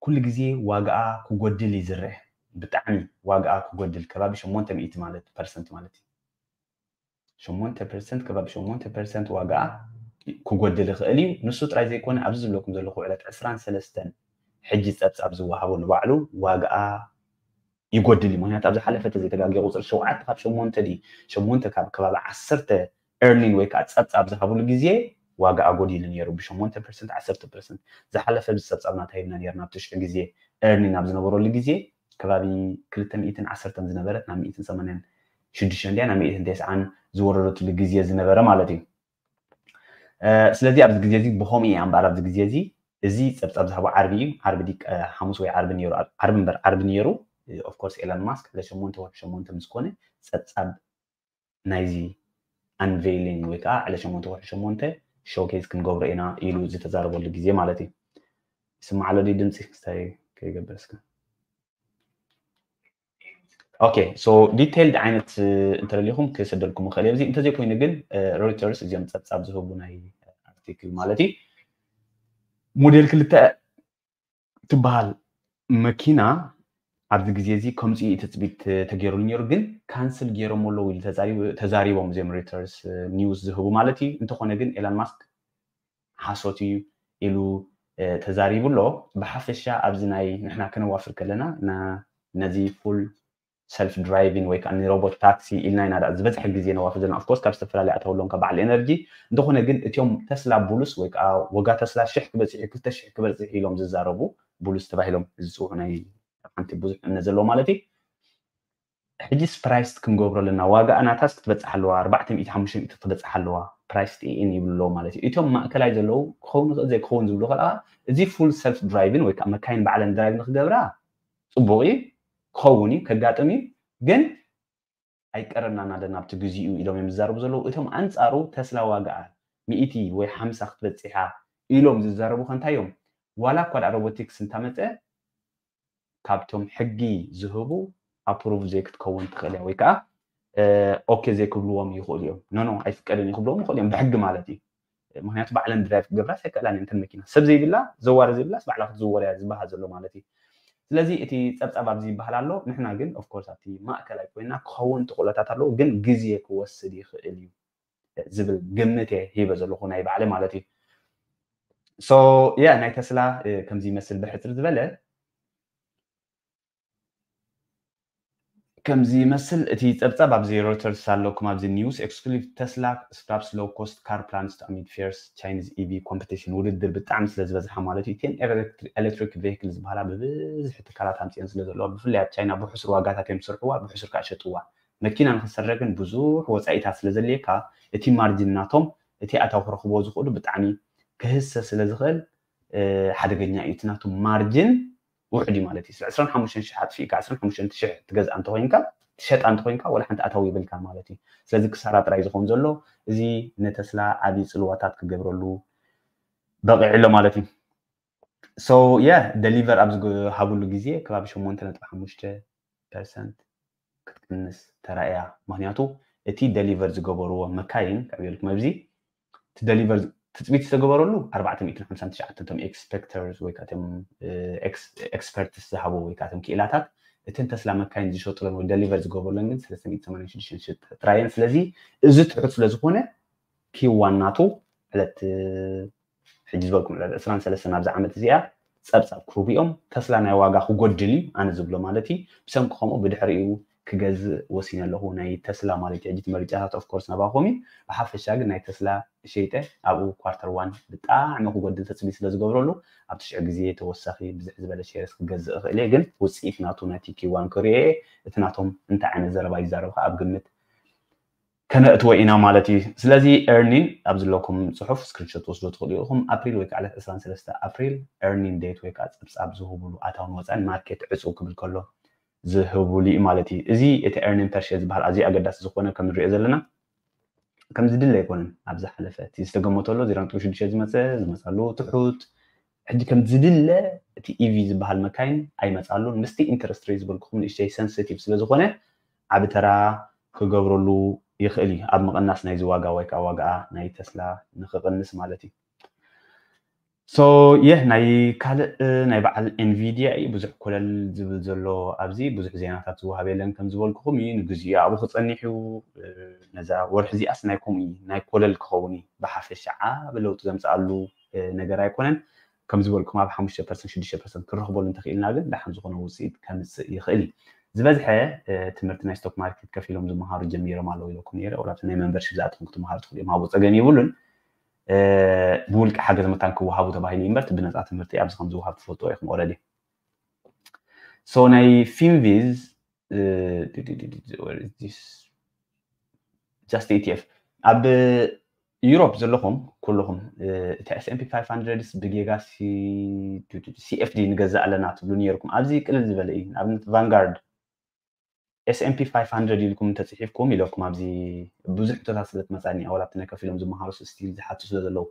ኩሉ ግዜ ዋጋኣ ክጎድል እዩ ዝረአ። ብጣዕሚ ዋጋኣ ክጎድል ከባቢ ሸሞንተ ሚእቲ ማለት ፐርሰንት ማለት እዩ። ሸሞንተ ፐርሰንት ከባቢ ሸሞንተ ፐርሰንት ዋጋኣ ክጎድል ይኽእል እዩ። ንሱ ጥራይ ዘይኮነ ኣብዚ ዝብለኩም ዘለኹ ዕለት ዕስራን ሰለስተን ሕጂ ፀብፃብ ዝወሃቦ ንባዕሉ ዋጋኣ ይጎድል እዩ። ምክንያቱ ኣብ ዝሓለፈ ተዘይተጋግየ ቁፅሪ ሸውዓተ ካብ ሸሞንተ ድዩ ሸሞንተ ካብ ከባቢ ዓሰርተ ኤርኒን ወይ ከዓ ፀብፃብ ዝሃብሉ ግዜ ዋጋኣ ጎዲሉ ነይሩ ብሸሞንተ ፐርሰንት ዓሰርተ ፐርሰንት። ዝሓለፈ ብፀብፃብ ናታ ሂብና ነርና ኣብ ትሽዒ ግዜ ኤርኒን ኣብ ዝነበረሉ ግዜ ከባቢ ክልተ ሚእትን ዓሰርተን ዝነበረት ናብ ሚእትን ሰማንያን ሽዱሽተን ድያ ናብ ሚእትን ተስዓን ዝወረደትሉ ግዜ ዝነበረ ማለት እዩ። ስለዚ ኣብዚ ግዜ እዚ ብኸምኡ እያ እምበኣር ኣብዚ ግዜ እዚ እዚ ፀብፃብ ዝሃቦ ዓርቢ እዩ። ዓርቢ ሓሙስ ወይ ዓርቢ ነይሩ ዓርቢ እምበር ዓርቢ ነይሩ። ኦፍኮርስ ኤለን ማስክ ዕለት ሸሞንተ ወርሒ ሸሞንተ ምስ ኮነ ፀብፃብ ናይዚ ኣንቬይሊንግ ወይ ከዓ ዕለት ሸሞንተ ወርሒ ሸሞንተ ሾውኬዝ ክንገብሮ ኢና ኢሉ ዝተዛረበሉ ግዜ ማለት እዩ። ይስማዕ ኣሎ ድዩ ድምፂ? ክስታይ ከይገብር እስከ። ኦኬ ሶ ዲቴይልድ ዓይነት እንተደሊኹም ክሰደልኩም ይኽእል እየ። እዚ እንተዘይኮይኑ ግን ሮይተርስ እዚኦም ፀብፃብ ዝህቡ ናይ ኣርቲክል ማለት እዩ። ሞዴል ክልተ ትበሃል መኪና ኣብዚ ግዜ እዚ ከምፂኡ እዩ ትፅቢት ተገይሩሉ ነይሩ፣ ግን ካንስል ገይሮም ኣለዉ ኢሉ ተዛሪቦም እዚኦም ሮይተርስ ኒውስ ዝህቡ ማለት እዩ። እንተኾነ ግን ኤላን ማስክ ሓሶት እዩ ኢሉ ተዛሪቡ ኣሎ። ብሓፈሻ ኣብዚ ናይ ንሕና ከነዋፍር ከለና ነዚ ፉል ሰልፍ ድራይቪን ወይ ከዓ ንሮቦት ታክሲ ኢልና ኢና ዝበዝሐ ግዜ ነዋፍር ዘለና። ኦፍኮርስ ካብ ዝተፈላለዩ ኣታዊ ኣለዎም ካብ በዓል ኤነርጂ። እንተኾነ ግን እቲኦም ተስላ ቡሉስ ወይ ከዓ ዋጋ ተስላ ሽሕ ክበፅሕ ክልተ ሽሕ ክበፅሕ ኢሎም ዝዛረቡ ቡሉስ ተባሂሎም ዝፅውዑ ናይ ሓንቲ ብዙሕ እምነት ዘለዎ ማለት እዩ። ሕጂስ ፕራይስ ክንገብሮ ኣለና። ዋጋ ናታስ ክትበፅሕ ኣለዋ፣ ኣርባዕተ ሚእቲ ሓሙሽተ ሚእቲ ክትበፅሕ ኣለዋ። ፕራይስ ቲኢን ይብሉ ኣለዉ ማለት እዩ። እቶም ማእከላይ ዘለዉ ክኸውን ይኽእል ዘይክኸውን ዝብሉ ከለኣ እዚ ፉል ሰልፍ ድራይቭን ወይ ከዓ መካይን ባዕለን ድራይቭ ንክገብራ ፅቡቕ እዩ፣ ክኸውን እዩ፣ ከጋጥም እዩ። ግን ኣይቀረብናን ኣለና ኣብቲ ግዚኡ ኢሎም እዮም ዝዛረቡ ዘለዉ። እቶም ኣንፃሩ ተስላ ዋጋኣ ሚእቲ ወይ ሓምሳ ክትበፅሕ እያ ኢሎም ዝዛረቡ ከ እንታይ እዮም? ዋላ እኳ ደኣ ሮቦቲክስ እንታመፀ ካብቶም ሕጊ ዝህቡ ኣፕሩቭ ዘይክትከውን ትኽእል እያ ወይ ከዓ ኦኬ ዘይክብልዎም ይኽእሉ እዮም። ኖ ኖ ኣይፍቀድን እዩ ክብልዎም ይኽእሉ እዮም ብሕጊ ማለት እዩ። ምክንያቱ ባዕለን ድራይቭ ክገብራስ ኣይክእላን እየን እተን መኪና። ሰብ ዘይብላ ዘዋሪ ዘይብላስ ባዕላ ክትዝወር እያ ዝበሃል ዘሎ ማለት እዩ። ስለዚ እቲ ፀብፃብ ኣብዚ ይበሃል ኣሎ። ንሕና ግን ኦፍኮርስ ኣብቲ ማእከላይ ኮይና ክኸውን ተኽእሎታት ኣለዎ፣ ግን ግዜ ክወስድ ይኽእል እዩ ዝብል ግምት እየ ሂበ ዘለኹ ናይ ባዕለ ማለት እዩ። ሶ ያ ናይ ተስላ ከምዚ ይመስል ብሕፅር ዝበለ ከምዚ ይመስል እቲ ፀብፃብ ኣብዚ ሮይተርስ ኣለኩም ኣብዚ ኒውስ ኤክስክሉሲቭ ተስላ ስክራፕስ ሎው ኮስት ካር ፕላንስ ቱ ሚት ፌርስ ቻይኒዝ ኢቪ ኮምፒቲሽን ውድድር ብጣዕሚ ስለ ዝበዝሓ ማለት እዩ። እተን ኤሌክትሪክ ቬሂክል ዝበሃላ ብብዝሒ ትካላት ኣምፅኤን ስለ ዘለዋ ብፍላይ ኣብ ቻይና ብሕሱር ዋጋታት እዮም ዝሰርሕዋ ብሕሱር ከዓ ይሸጥዋ። መኪና ንክትሰርሕ ግን ብዙሕ ወፃኢታት ስለ ዘድልየካ እቲ ማርጂን ናቶም እቲ ኣታዊ ክረኽብዎ ዝኽእሉ ብጣዕሚ ክህሰ ስለ ዝኽእል ሓደገኛ እዩ። እቲ ናቱ ማርጅን ውሕድ እዩ ማለት እዩ። ዕስራን ሓሙሽተን ሽሕ ኣጥፊእካ ዕስራን ሓሙሽተን ሽሕ ትገዝኣ እንተኮይንካ ትሸጣ እንተኮይንካ ወላ ሓንቲ ኣታዊ ይብልካ ማለት እዩ። ስለዚ ክሳራ ጥራይ ዝኸውን ዘሎ እዚ ንተስላ ዓብዪ ፅልዋታት ክገብረሉ በቂዑ ኣሎ ማለት እዩ። So yeah, ደሊቨር ኣብ ዝሃብሉ ግዜ ከባቢ ሸሞንተ ነጥቢ ሓሙሽተ ፐርሰንት ክትቅንስ ተራእያ። ምክንያቱ እቲ ደሊቨር ዝገበርዎ መካይን ካብ ኢልኩም ኣብዚ እቲ ደሊቨር ትፅቢት ዝተገበረሉ ኣርባዕተ ሚእትን ሓምሳን ትሽዓተን ቶም ኤክስፐክተርስ ወይ ከዓ ቶም ኤክስፐርትስ ዝሃቡ ወይ ከዓ ቶም ክኢላታት እተን ተስላ መካይን ዝሸጡለን ወይ ደሊቨር ዝገበሩለን ግን ሰለስተ ሚእትን ሰማንያን ሽዱሽተን ጥራየን። ስለዚ እዚ ትሑት ስለዝኮነ ኪዋን ናቱ ዕለት ሕጂ ዝበልኩም ዕለት ዕስራን ሰለስተን ኣብዚ ዓመት እዚኣ ፀብፃብ ክህቡ እዮም። ተስላ ናይ ዋጋ ክጎድል እዩ ኣነ ዝብሎ ማለት እዩ። ብሰንኪ ከምኡ ብድሕሪኡ ክገዝእ ወሲነ ኣለኹ ናይ ተስላ ማለት እዩ። ሕጂ እቲ መርጫታት ኦፍኮርስ ናባኹም እዩ። ብሓፈሻ ግን ናይ ተስላ ሸይጠ ኣብኡ ኳርተር ዋን ብጣዕሚ ክጎድል ተፅቢት ስለ ዝገብረሉ ኣብ ትሽዑ ግዜ ተወሳኺ ብዝሕ ዝበለ ሼርስ ክገዝእ እኽእል እየ። ግን ውፅኢት ናቱ ናይ ቲ ኪ ዋን ክርእዮ እየ። እቲ ናቶም እንታይ ዓይነት ዘረባ ይዛረብ ከዓ ኣብ ግምት ከነእትዎ ኢና ማለት እዩ። ስለዚ ኤርኒን ኣብ ዘለኩም ፅሑፍ ስክሪንሾት ትወስዶ ትኽእሉ ኢኹም። ኣፕሪል ወይ ከዓ ዕለት ዕስራን ሰለስተ ኣፕሪል ኤርኒን ዴት ወይ ከዓ ፀብፃብ ዝህቡሉ ኣታውን ወፃን ማርኬት ዕፁ ክብል ከሎ ዝህቡሉ እዩ ማለት እዩ። እዚ እቲ ኤርኒን ፐርሼር ዝበሃል ኣዝዩ ኣገዳሲ ዝኾነ ከም ንሪኦ ዘለና ከም ዝድለ ኣይኮነን። ኣብ ዝሓለፈ እቲ ዝተገመተሉ ዜሮ ነጥቢ ሽዱሽተ ዝመፀ ዝመፃሉ ትሑት ሕጂ ከም ዝድለ እቲ ኢቪ ዝበሃል መካይን ኣይመፃሉን። ምስቲ ኢንተረስት ሬት ዝበልኩኹም ንእሽተይ ሰንሲቲቭ ስለዝኾነ ዓቢ ተራ ክገብረሉ ይኽእል እዩ ኣብ ምቕናስ ናይዚ ዋጋ ወይ ከዓ ዋጋ ናይ ተስላ ንክቕንስ ማለት እዩ። So yeah ናይ ካልእ ናይ በዓል ኤንቪዲያ እዩ ብዙሕ ኮለል ዝብል ዘሎ ኣብዚ ብዙሕ ዜናታት ዝወሃብ የለን ከም ዝበልኩኹም እዩ ንግዚኡ ኣብኡ ክፀኒሕ እዩ። ነዛ ወርሒ እዚኣስ ናይ ከምኡ እዩ ናይ ኮለል ክኸውን እዩ ብሓፈሻ ዓቢ ለውጢ ዘምፅኣሉ ነገር ኣይኮነን። ከም ዝበልኩም ኣብ ሓሙሽተ ፐርሰንት ሽዱሽተ ፐርሰንት ክረኽበሉ እንተኽኢልና ግን ደሓን ዝኾነ ውፅኢት ከምፅእ ይኽእል እዩ። ዝበዝሐ ትምህርቲ ናይ ስቶክ ማርኬት ከፊሎም ዝመሃሩ ጀሚሮም ኣለዉ ኢለኩም ነይረ። ወላ ናይ መንበርሽፕ ዝኣተኹም ክትመሃሩ ትኽእሉ እዮም ኣብኡ ፀገም የብሉን። ብውልቂ ሓገዝ መታን ክወሃቡ ተባሂሉ እዩ እምበር ብነፃ ትምህርቲ ኣብዚ ከም ዝወሃብ ትፈልጥዎ ኢኹም ኦረዲ። So ናይ ፊንቪዝ just ኢቲኤፍ ኣብ ዩሮፕ ዘለኹም ኩልኹም እቲ S&P five hundred ብጌጋ C F D ንገዛእ ኣለና ትብሉ ነይርኩም። ኣብዚ ቅልል ዝበለ እዩ። ንኣብነት ቫንጋርድ S&P five hundred ኢልኩም እንተፅሒፍኩም ኢለኩም ኣብዚ ብዙሕ ሕቶታት ስለ ትመፃኒ ኣወላብቲ ናይ ከፊሎም ዝመሃሩ ስቲል ዝሓቱ ስለ ዘለዉ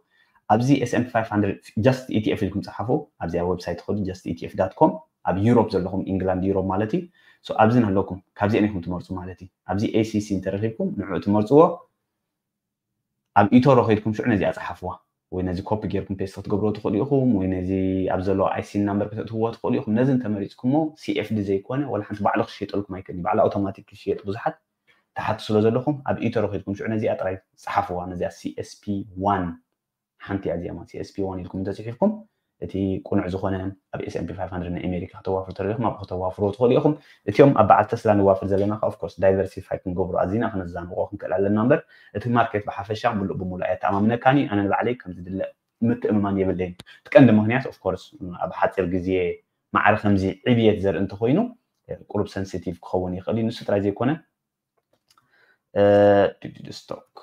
ኣብዚ S&P five hundred just ኢቲኤፍ ኢልኩም ፀሓፉ። ኣብዚኣ ዌብሳይት ትኸዱ just ኢቲኤፍ ዳት ኮም ኣብ ዩሮፕ ዘለኹም ኢንግላንድ ዩሮፕ ማለት እዩ። ኣብዚ ኣለኩም ካብዚአን ኢኹም ትመርፁ ማለት እዩ። ኣብዚ ኤሲሲ እንተረኪብኩም ንዕኡ ትመርፅዎ። ኣብ ኢቶሮ ከይድኩም ሽዑ ነዚኣ ፀሓፍዋ ወይ ነዚ ኮፒ ጌርኩም ፔስት ክትገብርዎ ትኽእሉ ኢኹም ወይ ነዚ ኣብ ዘለዎ ኣይሲን ናምበር ከተእትውዎ ትኽእሉ ኢኹም። ነዚ እንተመሪፅኩሞ C F D ዘይኮነ ዋላ ሓንቲ ባዕሉ ክሽየጠልኩም ኣይክእልን እዩ። ባዕሉ ኣውቶማቲክ ክሽየጥ ብዙሓት ትሓቱ ስለ ዘለኹም ኣብ ኢቶሮ ከይድኩም ሽዑ ነዚኣ ጥራይ ፀሓፍዋ። ነዚኣ C S P one ሓንቲ እያ እዚኣ ማለት C S P one ኢልኩም እንተፅሒፍኩም እቲ ቁኑዕ ዝኾነ ኣብ S&P five hundred ናይ ኣሜሪካ ከተዋፍሩ ተደሊኹም ኣብኡ ከተዋፍርዎ ትኽእሉ ኢኹም። እቲኦም ኣብ በዓል ተስላ ንዋፍር ዘለና ከዓ ኦፍኮርስ ዳይቨርሲፋይ ክንገብሮ ኣዚና ክነዛንቆ ክንክእል ኣለና እምበር እቲ ማርኬት ብሓፈሻ ሙሉእ ብሙሉእ ኣየተኣማምነካን እዩ። ኣነ ንባዕለይ ከም ዝድለ ምትእምማን የብለይን። እቲ ቀንዲ ምኽንያት ኦፍኮርስ ኣብ ሓፂር ግዜ ማዕረ ከምዚ ዕብየት ዘርኢ እንተኮይኑ ቁሩብ ሰንሲቲቭ ክኸውን ይኽእል እዩ። ንሱ ጥራይ ዘይኮነ ስቶክ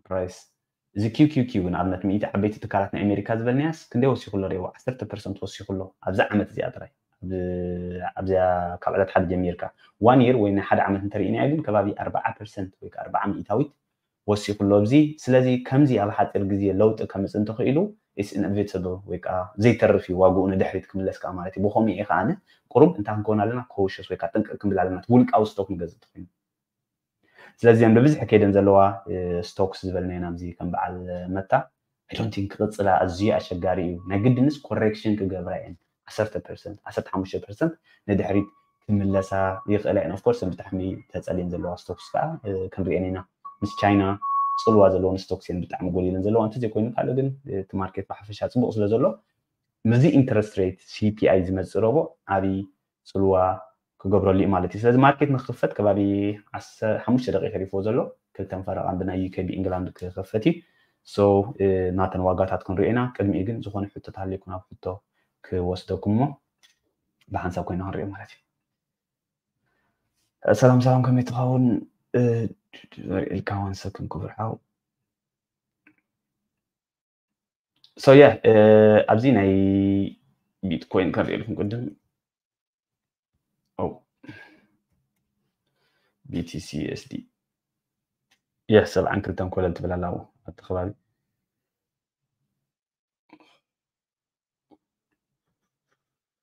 ፕራይስ እዚ ኪው ኪው ኪው ንኣብነት ሚእቲ ዓበይቲ ትካላት ናይ ኣሜሪካ ዝበልናያስ ክንደይ ወሲኹ ኣሎ ሪእዎ ዓሰርተ ፐርሰንት ወሲኹ ኣሎ ኣብዚ ዓመት እዚኣ ጥራይ ኣብዚኣ ካብ ዕለት ሓደ ጀሚርካ ዋን ይር ወይ ናይ ሓደ ዓመት እንተርኢናዮ ግን ከባቢ ኣርባዓ ፐርሰንት ወይ ኣርባዓ ሚእታዊት ወሲኹ ኣሎ ኣብዚ። ስለዚ ከምዚ ኣብ ሓፂር ግዜ ለውጢ ከምፅ እንተኽኢሉ ኢስ ኢንኤቪታብል ወይ ከዓ ዘይተርፍ እዩ ዋግኡ ንድሕሪት ክምለስ ከዓ ማለት እዩ። ብኸምኡ እዩ ከዓ ቁሩብ እንታይ ክንከውን ኣለና ኮውሸስ ወይ ከዓ ጥንቅቅ ክንብል ኣለና ውልቃዊ ስቶክ ንገዝእ ተኮይኑ ስለዚ እዚኣን ብብዝሒ ከይደን ዘለዋ ስቶክስ ዝበልናየን ኣብዚ ከም በዓል መታ I don't think ክቕፅላ ኣዝዩ ኣሸጋሪ እዩ። ናይ ግድንስ ኮሬክሽን ክገብራ እየን ዓሰርተ ፐርሰንት ዓሰርተ ሓሙሽተ ፐርሰንት ንድሕሪት ክምለሳ ይኽእላ እየን። ኦፍኮርስ ብጣዕሚ ተፀልየን ዘለዋ ስቶክስ ከዓ ክንሪአን ኢና። ምስ ቻይና ፅልዋ ዘለዎን ስቶክስ እየን ብጣዕሚ ጎሊለን ዘለዋ። እንተዘይኮይኑ ካልእ ግን እቲ ማርኬት ብሓፈሻ ፅቡቕ ስለ ዘሎ ምስዚ ኢንተረስት ሬት C P I ዝመፅእ ረቡዕ ዓብዪ ፅልዋ ክገብረሉ እዩ ማለት እዩ። ስለዚ ማርኬት ንክኽፈት ከባቢ ሓሙሽተ ደቂቕ ተሪፍዎ ዘሎ ክልተን ፈረቓን ብናይ ዩ ኬ ቢ ኢንግላንድ ክኸፈት እዩ። So ናተን ዋጋታት ክንሪኦ ኢና። ቅድሚኡ ግን ዝኾነ ሕቶ ተሃልየኩም ናብ ሕቶ ክወስደኩም እሞ ብሓንሳብ ኮይና ክንሪኦ ማለት እዩ። ሰላም ሰላም ከመይ ትኸውን ኢልካ one second ክቡር ሓው So yeah, ኣብዚ ናይ ቢትኮይን ከርእየልኩም ቅድም። ኦ፣ ቢ ቲ ሲ ዩ ኤስ ዲ የ ሰብዓን ክልተን ኮለል ትብል ኣላ ኣብቲ ከባቢ።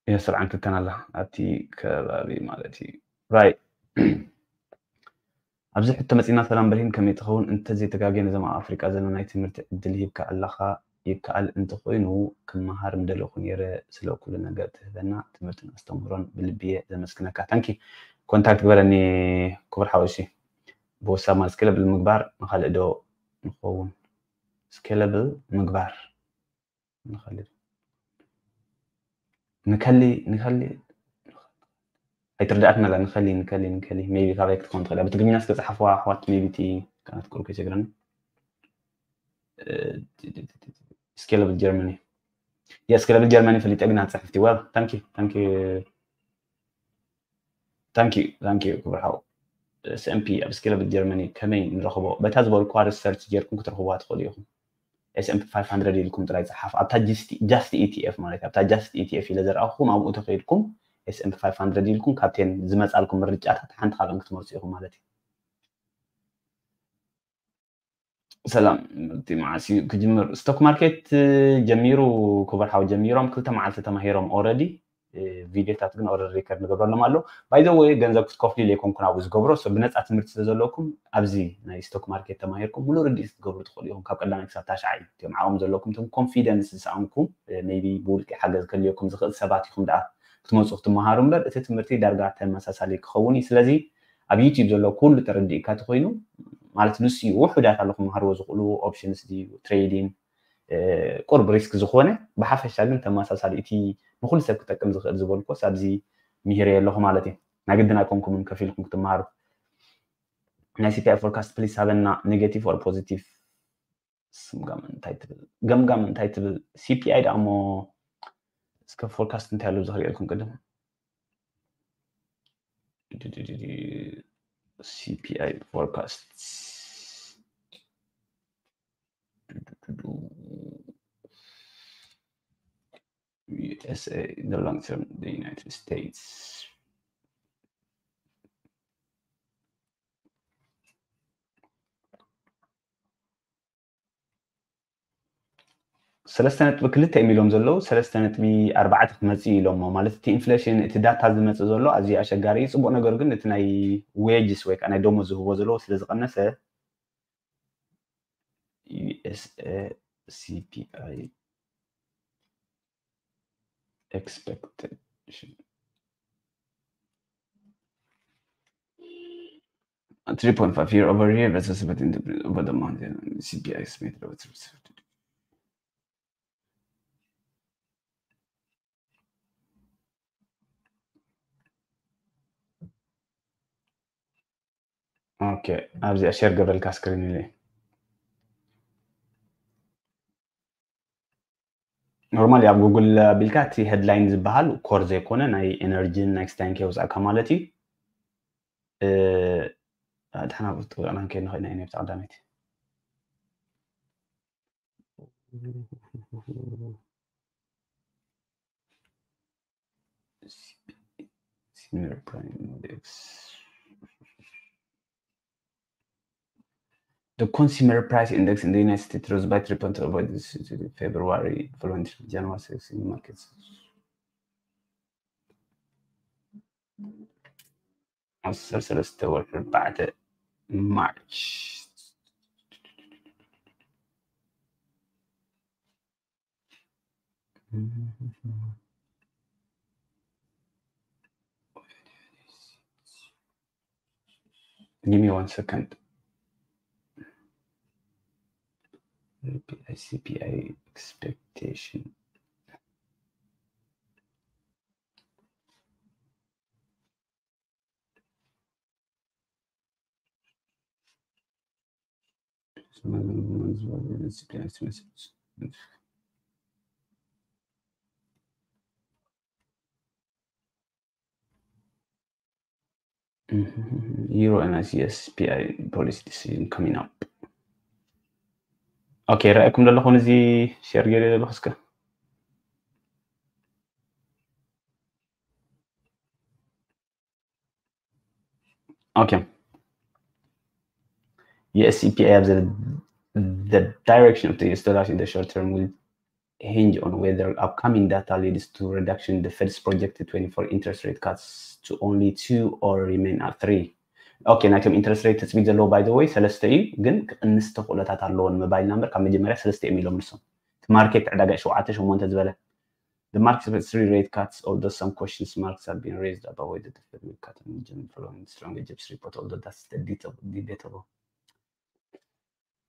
የ ሰብዓን ክልተን ኣላ ኣብቲ ከባቢ ማለት እዩ። ራይ ኣብዚ ሕቶ መፂና። ሰላም ብርሂን፣ ከመይ ትኸውን? እንተዘይተጋግየ ነዞም ኣብ ኣፍሪቃ ዘሎ ናይ ትምህርቲ ዕድል ሂብካ ኣለኻ። ይከኣል እንተኾይኑ ክመሃር ምደለኹ ነይረ። ስለ ኩሉ ነገር ትህበና ትምህርትን ኣስተምህሮን ብልቢ እየ ዘመስግነካ። ታንኪ። ኮንታክት ግበረኒ ክቡር ሓወሲ። ብወሳብ ማለት ስኬለብል ምግባር ንኻልእ ዶ ንኸውን? ስኬለብል ምግባር ንኸሊ ንከሊ ንከሊ ኣይትርዳእክን ኣላ። ንከሊ ንከሊ ንከሊ ሜቢ ካበይ ክትኸውን ትኽእል እያ? ብትግርኛ እስከ ጸሓፍዋ ኣሕዋት፣ ሜቢ እቲ ካናት ቁሩብ ከይቸግረኒ። ስኬለብል ጀርመኒ፣ የ ስኬለብል ጀርመኒ ፈሊጠ ግን ኣትጽሕፍቲ። Well, thank you, thank you, thank you, thank you ክቡር ሓው። ኤስ ኤም ፒ ኣብ ስኬለብል ጀርመኒ ከመይ ንረኽቦ? በታ ዝበልኩዋ ሪሰርች ጌርኩም ክትረኽቡዋ ትኽእሉ ኢኹም። ኤስ ኤም ፒ ፋይቭ ሃንድረድ ኢልኩም ጥራይ ጸሓፉ። ኣብታ ጃስት ኢ ቲ ኤፍ ማለት እዩ። ኣብታ ጃስት ኢ ቲ ኤፍ ኢለ ዘርኣኹም ኣብኡ ተኸይድኩም ኤስ ኤም ፒ ፋይቭ ሃንድረድ ኢልኩም ካብተን ዝመጻልኩም ምርጫታት ሓንቲ ካብአን ክትመርጹ ኢኹም ማለት እዩ። ሰላም፣ ምርቲ መዓስ እዩ ክጅምር? ስቶክ ማርኬት ጀሚሩ፣ ክቡር ሓው፣ ጀሚሮም ክልተ መዓልቲ ተማሂሮም ኦረዲ። ቪድዮታት ግን ኦረዲ ሪከርድ ንገብረሎም ኣሎ። ባይ ዘ ወይ ገንዘብ ክትከፍሉ ኢለ ኣይኮንኩን ኣብኡ ዝገብሮ። So ብነፃ ትምህርቲ ስለ ዘለኩም ኣብዚ ናይ ስቶክ ማርኬት ተማሂርኩም ሙሉእ ርድኢት ክትገብሩ ትኽእሉ ኢኹም። ካብ ቀዳማይ ክሳብ ታሽዓይ እቲኦም ዓቕሚ ዘለኩም፣ እቶም ኮንፊደንስ ዝሰኣንኩም፣ ሜቢ ብውልቂ ሓገዝ ከልየኩም ዝኽእል ሰባት ኢኹም ደኣ ክትመፁ ክትመሃሩ እምበር እቲ ትምህርቲ ዳርጋ ተመሳሳሊ ክኸውን እዩ። ስለዚ ኣብ ዩቲዩብ ዘሎ ኩሉ ተረዲእካ ተኮይኑ ማለት ንሱ እዩ ውሑዳት ኣለኹም ክመሃርዎ ዝኽእሉ ኦፕሽንስ ድዩ ትሬዲንግ ቁርብ ሪስክ ዝኾነ ብሓፈሻ ግን ተመሳሳሊ እቲ ንኩሉ ሰብ ክጠቅም ዝኽእል ዝበልኩስ ኣብዚ ምሂረ ኣለኹ ማለት እዩ። ናይ ግድን ኣይኮንኩምን ከፊልኩም ክትመሃሩ። ናይ ሲፒኣይ ፎርካስት ፕሊስ ሃበና፣ ኔጌቲቭ ኦር ፖዚቲቭ። ስምጋም እንታይ ትብል? ገምጋም እንታይ ትብል? ሲፒኣይ ደኣ እሞ እስከ ፎርካስት እንታይ ኣሎ ዝኽሪኤልኩም ቅድም። ሲፒኣይ ፎርካስት ዩ ኤስ ኤ፣ the long term, the United States. ሰለስተ ነጥቢ ክልተ እዮም ኢሎም ዘለዉ፣ ሰለስተ ነጥቢ ኣርባዕተ ክመፅእ ኢሎሞ። ማለት እቲ ኢንፍሌሽን፣ እቲ ዳታ ዝመፅእ ዘሎ ኣዝዩ ኣሸጋሪ እዩ። ፅቡቕ ነገር ግን እቲ ናይ ዌጅስ ወይ ከዓ ናይ ደሞዝ ዝህቦ ዘለዉ ስለ ዝቐነሰ ዩ ኤስ ኤ ሲ ፒ ኣይ ኤክስፔክቴሽን three point five year over year versus seventeen over the month. C P I estimated over three percent. ኦኬ፣ ኣብዚኣ ሼር ገበልካ ስክሪን ኢለ። ኖርማሊ ኣብ ጉግል ኣቢልካ እቲ ሄድላይን ዝበሃል ኮር ዘይኮነ ናይ ኤነርጂን ናይ ክስታይን ከየውፃእካ ማለት እዩ። እ፣ ድሓን ኣብ ጥቕዕና ንከይድ ንኽእል ኢና ኢና ኣብታ ቀዳመይቲ። Consumer Price Index. The Consumer Price Index in the United States rose by three point over this February following January six in markets. ዓሰርተ ሰለስተ ወርሒ ኣርባዕተ ማርች። Give me one second. C P I, C P I expectation. Euro and I C S P I policy decision coming up. ኦኬ፣ ረኣይኩም ዘለኹ እዚ ሼር ገይረ ዘለኹ እስከ። ኦኬ። የስ፣ ሲ ፒ ኣይ ኣብ the direction of the US dollar in the short term will hinge on whether upcoming data leads to reduction in the Fed's projected twenty-four interest rate cuts to only two or remain at three. ኦኬ፣ ናይቶም ኢንትረስት ሬት ትፅቢት ዘለዎ by the way ሰለስተ እዩ፣ ግን ክቕንስ ተኽእሎታት ኣለዎ ንምባል ኢና እምበር ካብ መጀመርያ ሰለስተ እዮም ኢሎም ንሶም። እቲ ማርኬት ዕዳጋ ሸውዓተ ሸሞንተ ዝበለ the market expects three rate cuts, although some questions marks have been raised about whether the Fed will cut in June following strong jobs report, although that's the deta- debatable.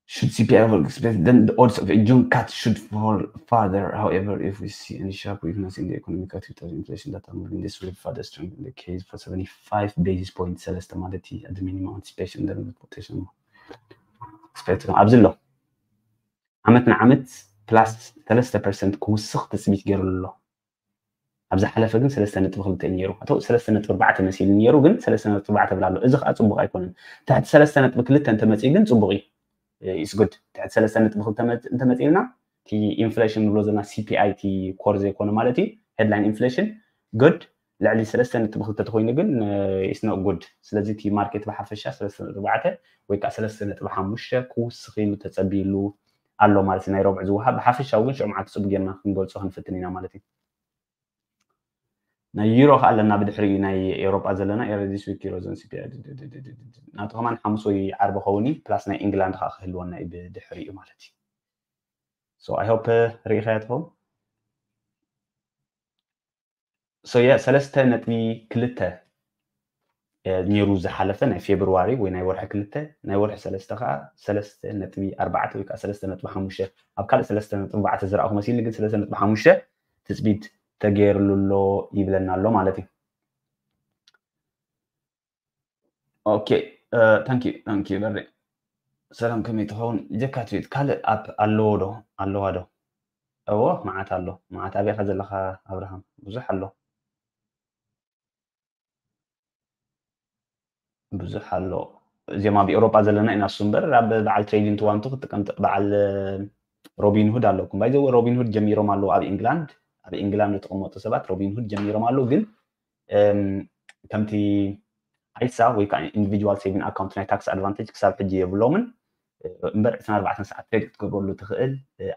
Should C P I fall expect, then the odds of a June cut should fall further. However, if we see any sharp weakness in the economic activity or inflation data moving, this will further strengthen the case for seventy-five basis points ሰለስተ ማለት እዩ። At the minimum anticipation, the quotation expect ኣብዚ ኣሎ ዓመት ንዓመት ፕላስ ሰለስተ ፐርሰንት ክውስኽ ትፅቢት ገይሩ ኣሎ። ኣብ ዝሓለፈ ግን ሰለስተ ነጥቢ ክልተ እዩ ነይሩ። ኣቶ ሰለስተ ነጥቢ ኣርባዕተ መሲሉ ነይሩ፣ ግን ሰለስተ ነጥቢ ኣርባዕተ ብላ ኣሎ። እዚ ከዓ ፅቡቕ ኣይኮነን። ትሕቲ ሰለስተ ነጥቢ ክልተ እንተመፅኡ ግን ፅቡቕ እዩ። It's good። ትሕቲ ሰለስተ ነጥቢ ክልተ መ- እንተመፂኡልና እቲ ኢንፍሌሽን ንብሎ ዘለና C P I እቲ ኮር ዘይኮነ ማለት እዩ፣ ሄድላይን ኢንፍሌሽን good። ልዕሊ ሰለስተ ነጥቢ ክልተ ተኮይኑ ግን it's not good። ስለዚ እቲ ማርኬት ብሓፈሻ ሰለስተ ነጥቢ ኣርባዕተ ወይ ከዓ ሰለስተ ነጥቢ ሓሙሽተ ክውስኽ ኢሉ ተፀቢሉ ኣሎ ማለት እዩ። ናይ ረብዑ ዝወሃብ ብሓፈሻዊ ግን ሽዑ መዓልቲ ፅቡቅ ጌርና ክንገልፆ ክንፍትን ኢና ማለት እዩ። ናይ ዩሮ ከዓ ኣለና ብድሕሪኡ፣ ናይ ኤውሮጳ ዘለና ኤረ this week eurozone C P I ናቱ ከማን ሓሙስ ወይ ዓርቢ ኸውን እዩ፣ ፕላስ ናይ ኢንግላንድ ከዓ ክህልወና እዩ ብድሕሪኡ ማለት እዩ። So I hope ርኢኻያ ትኸውን። So yeah፣ ሰለስተ ነጥቢ ክልተ ነይሩ ዝሓለፈ ናይ ፌብርዋሪ ወይ ናይ ወርሒ ክልተ፣ ናይ ወርሒ ሰለስተ ከዓ ሰለስተ ነጥቢ ኣርባዕተ ወይ ከዓ ሰለስተ ነጥቢ ሓሙሽተ፣ ኣብ ካልእ ሰለስተ ነጥቢ ኣርባዕተ ዝረኣኹ መሲልኒ፣ ግን ሰለስተ ነጥቢ ሓሙሽተ ትፅቢት ተገይርሉ ኣሎ ይብለና ኣሎ ማለት እዩ። ኦኬ፣ ታንኪዩ ታንኪዩ በሬ። ሰላም፣ ከመይ ትኸውን? ጀካ ትዊት ካልእ ኣፕ ኣለዎ ዶ? ኣለዋ ዶ? እዎ፣ መዓት ኣሎ። መዓት። ኣበይ ኢኻ ዘለኻ ኣብርሃም? ብዙሕ ኣሎ። ብዙሕ ኣሎ። እዚኦም ኣብ ኤውሮጳ ዘለና ኢና እሱ እምበር፣ ኣብ በዓል ትሬዲንግ ትዋንቱ ክትጥቀም ት- በዓል ሮቢን ሁድ ኣለኩም። ባይዘ ሮቢን ሁድ ጀሚሮም ኣለዉ ኣብ ኢንግላንድ። ኣብ ኢንግላንድ እተቐመጡ ሰባት ሮቢን ሁድ ጀሚሮም ኣለዉ፣ ግን ከምቲ ኣይሳ ወይ ከዓ ኢንዲቪጁዋል ሴቪንግ ኣካውንት ናይ ታክስ ኣድቫንቴጅ ክሳብ ሕጂ የብሎምን። እምበር ዕስራን ኣርባዕተን ሰዓት ትሬድ ክትገብረሉ ትኽእል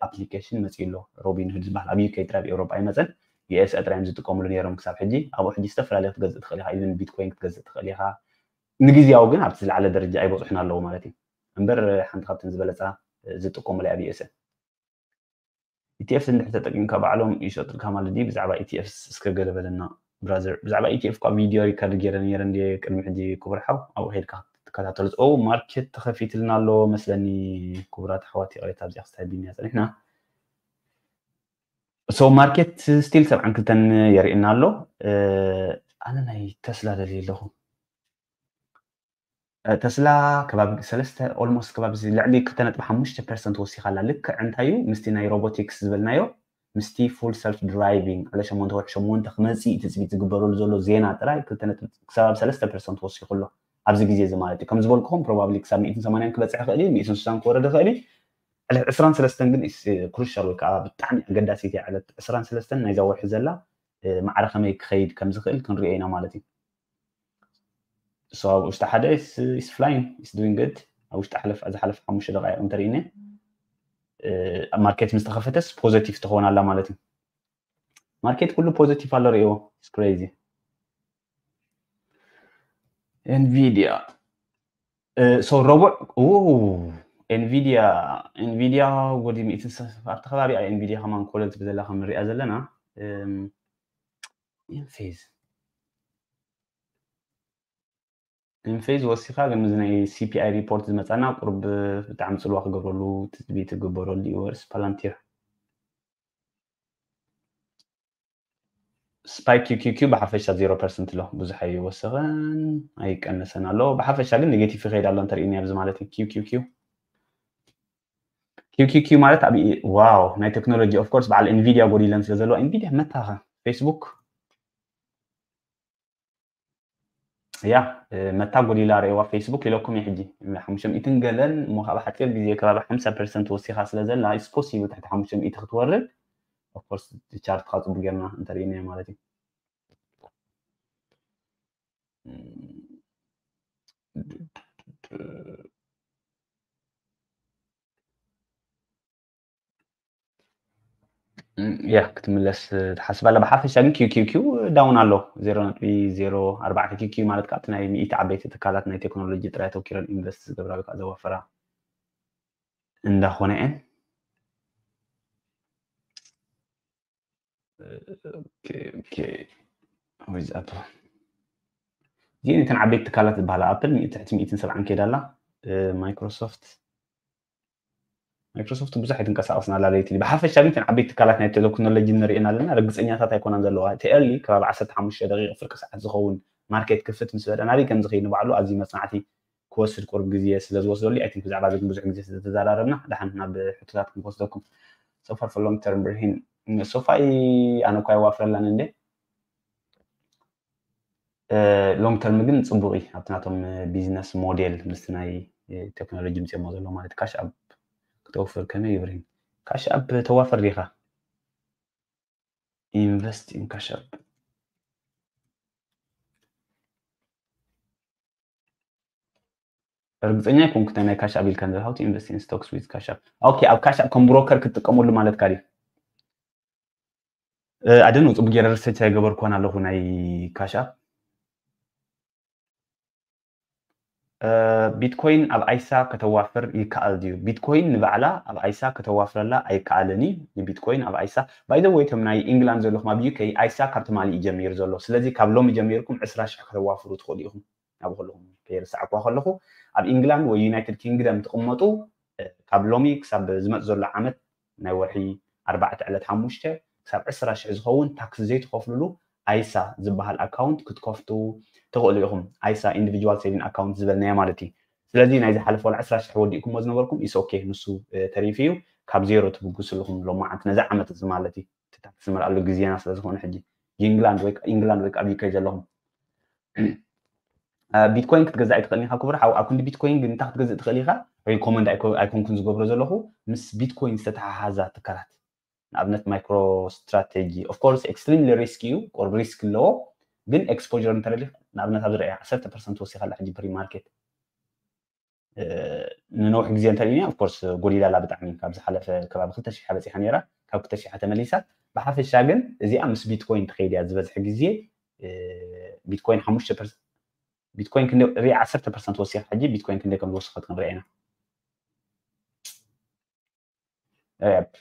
ኣፕሊኬሽን መፅኡ ኣሎ፣ ሮቢን ሁድ ዝበሃል። ኣብ ዩኬ ጥራይ፣ ኣብ ኤውሮጳ ኣይመፀን። ዩኤስኤ ጥራይ እዮም ዝጥቀምሉ ነይሮም ክሳብ ሕጂ። ኣብኡ ሕጂ ዝተፈላለዩ ክትገዝእ ትኽእል ኢኻ፣ ኢቨን ቢትኮይን ክትገዝእ ትኽእል ኢኻ። ንግዜያዊ ግን ኣብቲ ዝለዓለ ደረጃ ኣይበፅሑን ኣለዉ ማለት እዩ። እምበር ሓንቲ ካብተን ዝበለፃ ዝጥቀሙላ ኣብ ዩኤስኤ። ኢቲኤፍ እንድሕር ተጠቂምካ ባዕሎም ይሸጡልካ ማለት ድዩ? ብዛዕባ ኢቲኤፍ እስከ ገለ በለና ብራዘር። ብዛዕባ ኢቲኤፍ እኳ ቪድዮ ሪከርድ ገይረ ነይረ እንድየ ቅድሚ ሕጂ ክቡር ሓው፣ ኣብኡ ከይድካ ክትከታተሉ። ኦ ማርኬት ተኸፊትልና ኣሎ መስለኒ ክቡራት ኣሕዋት፣ ይቕሬታ ኣብዚኣ ክስታይ ቢንያ ጸኒሕና። So ማርኬት ስቲል ሰብዓን ክልተን የርእየና ኣሎ። ኣነ ናይ ተስላ ደልየ ኣለኹ። ተስላ ከባቢ ሰለስተ ኦልሞስት ከባቢ ልዕሊ ክልተ ነጥቢ ሓሙሽተ ፐርሰንት ወሲኻ ኣላ። ልክዕ እንታይ እዩ ምስቲ ናይ ሮቦቲክስ ዝበልናዮ ምስቲ ፉል ሰልፍ ድራይቪንግ ዕለ ሸሞንተ ወርሒ ሸሞንተ ክመፅእ እዩ ትፅቢት ዝግበረሉ ዘሎ ዜና ጥራይ ክልተ ነጥቢ ክሳብ ሰለስተ ፐርሰንት ወሲኹ ኣሎ ኣብዚ ግዜ እዚ ማለት እዩ። ከም ዝበልኩኹም ፕሮባብሊ ክሳብ ሚእትን ሰማንያን ክበፅሕ ይኽእል እዩ፣ ሚእትን ስሳን ክወርድ ይኽእል እዩ። ዕለት ዕስራን ሰለስተን ግን ክሩሻል ወይ ከዓ ብጣዕሚ ኣገዳሲት እያ። ዕለት ዕስራን ሰለስተን ናይዛ ወርሒ ዘላ ማዕረ ከመይ ክኸይድ ከም ዝኽእል ክንሪኦ ኢና ማለት እዩ። So ኣብ ውሽጢ ሓደ is flying, is doing good። ኣብ ውሽጢ ሓለፍ ዝሓለፈ ሓሙሽተ ደቂቕ እንተሪእነ ማርኬት ምስ ተኸፈተስ ፖዘቲቭ ትኸውን ኣላ ማለት እዩ። ማርኬት ኩሉ ፖዘቲቭ ኣሎ ሪኦ። It's crazy። ኤንቪዲያ so ረቡዕ ኤንቪዲያ ኤንቪዲያ ወዲ ሚእትን ኣብቲ ከባቢ ኣይ ኤንቪዲያ ከማን ኮለል ትብል ዘላ ከም ንሪኣ ዘለና ኢንፌዝ ኢንፌዝ ወሲኻ ግን ምስ ናይ ሲፒኣይ ሪፖርት ዝመፃና ቁርብ ብጣዕሚ ፅልዋ ክገብረሉ ትፅቢት ክግበረሉ እዩ ወርስ ፓላንቲር ስፓይ ኪውኪውኪው ብሓፈሻ ዜሮ ፐርሰንት ኣሎ። ብዙሕ ኣይወሰኸን ኣይቀነሰን ኣሎ። ብሓፈሻ ግን ኔጌቲቭ ይኸይድ ኣሎ እንተርእዩኒ ኣብዚ ማለት እዩ። ኪውኪውኪው ኪውኪውኪው ማለት ኣብ ዋው ናይ ቴክኖሎጂ ኦፍ ኮርስ በዓል ኤንቪዲያ ጎዲለን ስለ ዘለዎ ኤንቪዲያ መታኻ ፌስቡክ ያ መታ ጎዲላ ርእዋ ፌስቡክ ኢለኩም እዩ ሕጂ ሓሙሽተ ሚእትን ገለን እሞ ካብ ሓፂር ግዜ ከባቢ ሓምሳ ፐርሰንት ወሲኻ ስለ ዘላ ኢስፖሲብል ትሕቲ ሓሙሽተ ሚእቲ ክትወርድ ኦፍኮርስ ቻርት ካፅቡ ጌርና እንተርእናዮ ማለት እዩ ያ ክትምለስ ትሓስብ ኣላ ብሓፈሻ ግን ኪዩ ኪዩ ኪዩ ዳውን ኣሎ ዜሮ ነጥቢ ዜሮ ኣርባዕተ ኪዩ ኪዩ ማለት ከዓ እቲ ናይ ሚእቲ ዓበይቲ ትካላት ናይ ቴክኖሎጂ ጥራይ ኣተኪረን ኢንቨስት ዝገብራ ወይ ከዓ ዘዋፈራ እንዳኾነ እየን እዚኤን እተን ዓበይቲ ትካላት ዝበሃላ ኣፕል ትሕቲ ሚእትን ሰብዓን ከይዳ ኣላ ማይክሮሶፍት ማይክሮሶፍት ብዙሕ ኣይትንቀሳቀስን ኣላ ለይቲ ብሓፈሻ ግን ተን ዓበይቲ ትካላት ናይ ቴሌኮኖሎጂ ንሪእን ኣለና ርግፀኛታት ኣይኮናን ዘለዋ እቲ ኤርሊ ከባቢ ዓሰርተ ሓሙሽተ ደቂቅ ፍርቂ ሰዓት ዝኸውን ማርኬት ክፍት ምስ በለ ናበይ ከም ዝኸይድ ንባዕሉ ኣዝዩ መፅናዕቲ ክወስድ ቁርብ ግዜ ስለ ዝወስደሉ ኣይ ቲንክ ብዛዕባ እዚ ግን ብዙሕ ግዜ ስለ ተዘራረብና ደሓን ናብ ሕቶታት ክንወስደኩም so far for long term ብርሂን ሶፋይ ኣነ እኳ የዋፍረላን እንደ long term ግን ፅቡቅ እዩ ኣብቲ ናቶም business model ምስቲ ናይ ቴክኖሎጂ ምፅኦሞ ዘሎ ማለት ካሽ ኣብ ክተውፍር ከመይ ይብርሂን ካሽ ኣብ ተዋፍር ዲኻ invest in cash app ርግፀኛ ይኮንኩ እንታይ ናይ ካሽ ኣብ ኢልካ ንዘለ how to invest in stocks with cash app okay ኣብ ካሽ ኣብ ከም ብሮከር ክትጥቀመሉ ማለት ካዲ ኣደን ፅቡቅ ገይረ ሪሰርች ኣይገበርኩን ኣለኹ ናይ ካሽ ኣብ ቢትኮይን ኣብ ኣይሳ ከተዋፍር ይከኣል ድዩ ቢትኮይን ንባዕላ ኣብ ኣይሳ ከተዋፍረላ ኣይከኣልን እዩ ንቢትኮይን ኣብ ኣይሳ ባይዘ ወይ ቶም ናይ ኢንግላንድ ዘለኹም ኣብ ዩከይ ኣይሳ ካብ ትማሊ እዩ ጀሚሩ ዘሎ ስለዚ ካብ ሎሚ ጀሚርኩም ዕስራ ሽሕ ከተዋፍሩ ትኽእሉ ኢኹም ናብ ከለኹም ከይርሳዕኳ ከለኹ ኣብ ኢንግላንድ ወይ ዩናይትድ ኪንግደም ትቕመጡ ካብ ሎሚ ክሳብ ዝመፅ ዘሎ ዓመት ናይ ወርሒ ኣርባዕተ ዕለት ሓሙሽተ ክሳብ ዕስራ ሽሕ ዝኸውን ታክስ ዘይትኸፍልሉ ኣይሳ ዝበሃል ኣካውንት ክትከፍቱ ትኽእሉ ኢኹም ኣይሳ individual saving account ዝበልናዮ ማለት እዩ ስለዚ ናይ ዝሓለፈ ወላ ዕስራ ሽሕ ወዲእኩሞ ዝነበርኩም is okay ንሱ ተሪፉ እዩ ካብ ዜሮ ትብግሱ ኣለኹም ሎማዓንቲ ነዚ ዓመት እዚ ማለት እዩ ታክስ ዝመልኣሉ ግዜና ስለ ዝኾነ ሕጂ ኢንግላንድ ወይ ኢንግላንድ ወይ ኣብ ዩከይ ዘለኹም ቢትኮይን ክትገዛእ ኣይትኽእልን ኢኻ ክቡር ሓው ኣብ ክንዲ ቢትኮይን ግን እንታይ ክትገዝእ ትኽእል ኢኻ ሪኮመንድ ኣይኮንኩን ዝገብሮ ዘለኹ ምስ ቢትኮይን ዝተተሓሓዛ ትካላት ንኣብነት ማይክሮ ስትራቴጂ ኦፍኮርስ ኤክስትሪምሊ ሪስክ እዩ ቁርብ ሪስክ ኣለዎ ግን ኤክስፖር እንተደሊ ንኣብነት ኣብ ዝረአ ዓሰርተ ፐርሰንት ወሲኻ ኣላ ሕጂ ፕሪ ማርኬት ንነውሕ ግዜ እንተሪእና ኦፍኮርስ ጎዲላ ኣላ ብጣዕሚ ካብ ዝሓለፈ ከባቢ ክልተ ሽሕ በፂሓ ነይራ ካብ ክልተ ሽሕ ተመሊሳ ብሓፈሻ ግን እዚኣ ምስ ቢትኮይን ትኸይድ እያ ዝበዝሐ ግዜ ቢትኮይን ሓሙሽተ ቢትኮይን ክንደ ሪኣ ዓሰርተ ፐርሰንት ወሲኻ ሕጂ ቢትኮይን ክንደይ ከም ዝወሰኸት ክንሪኣ ኢና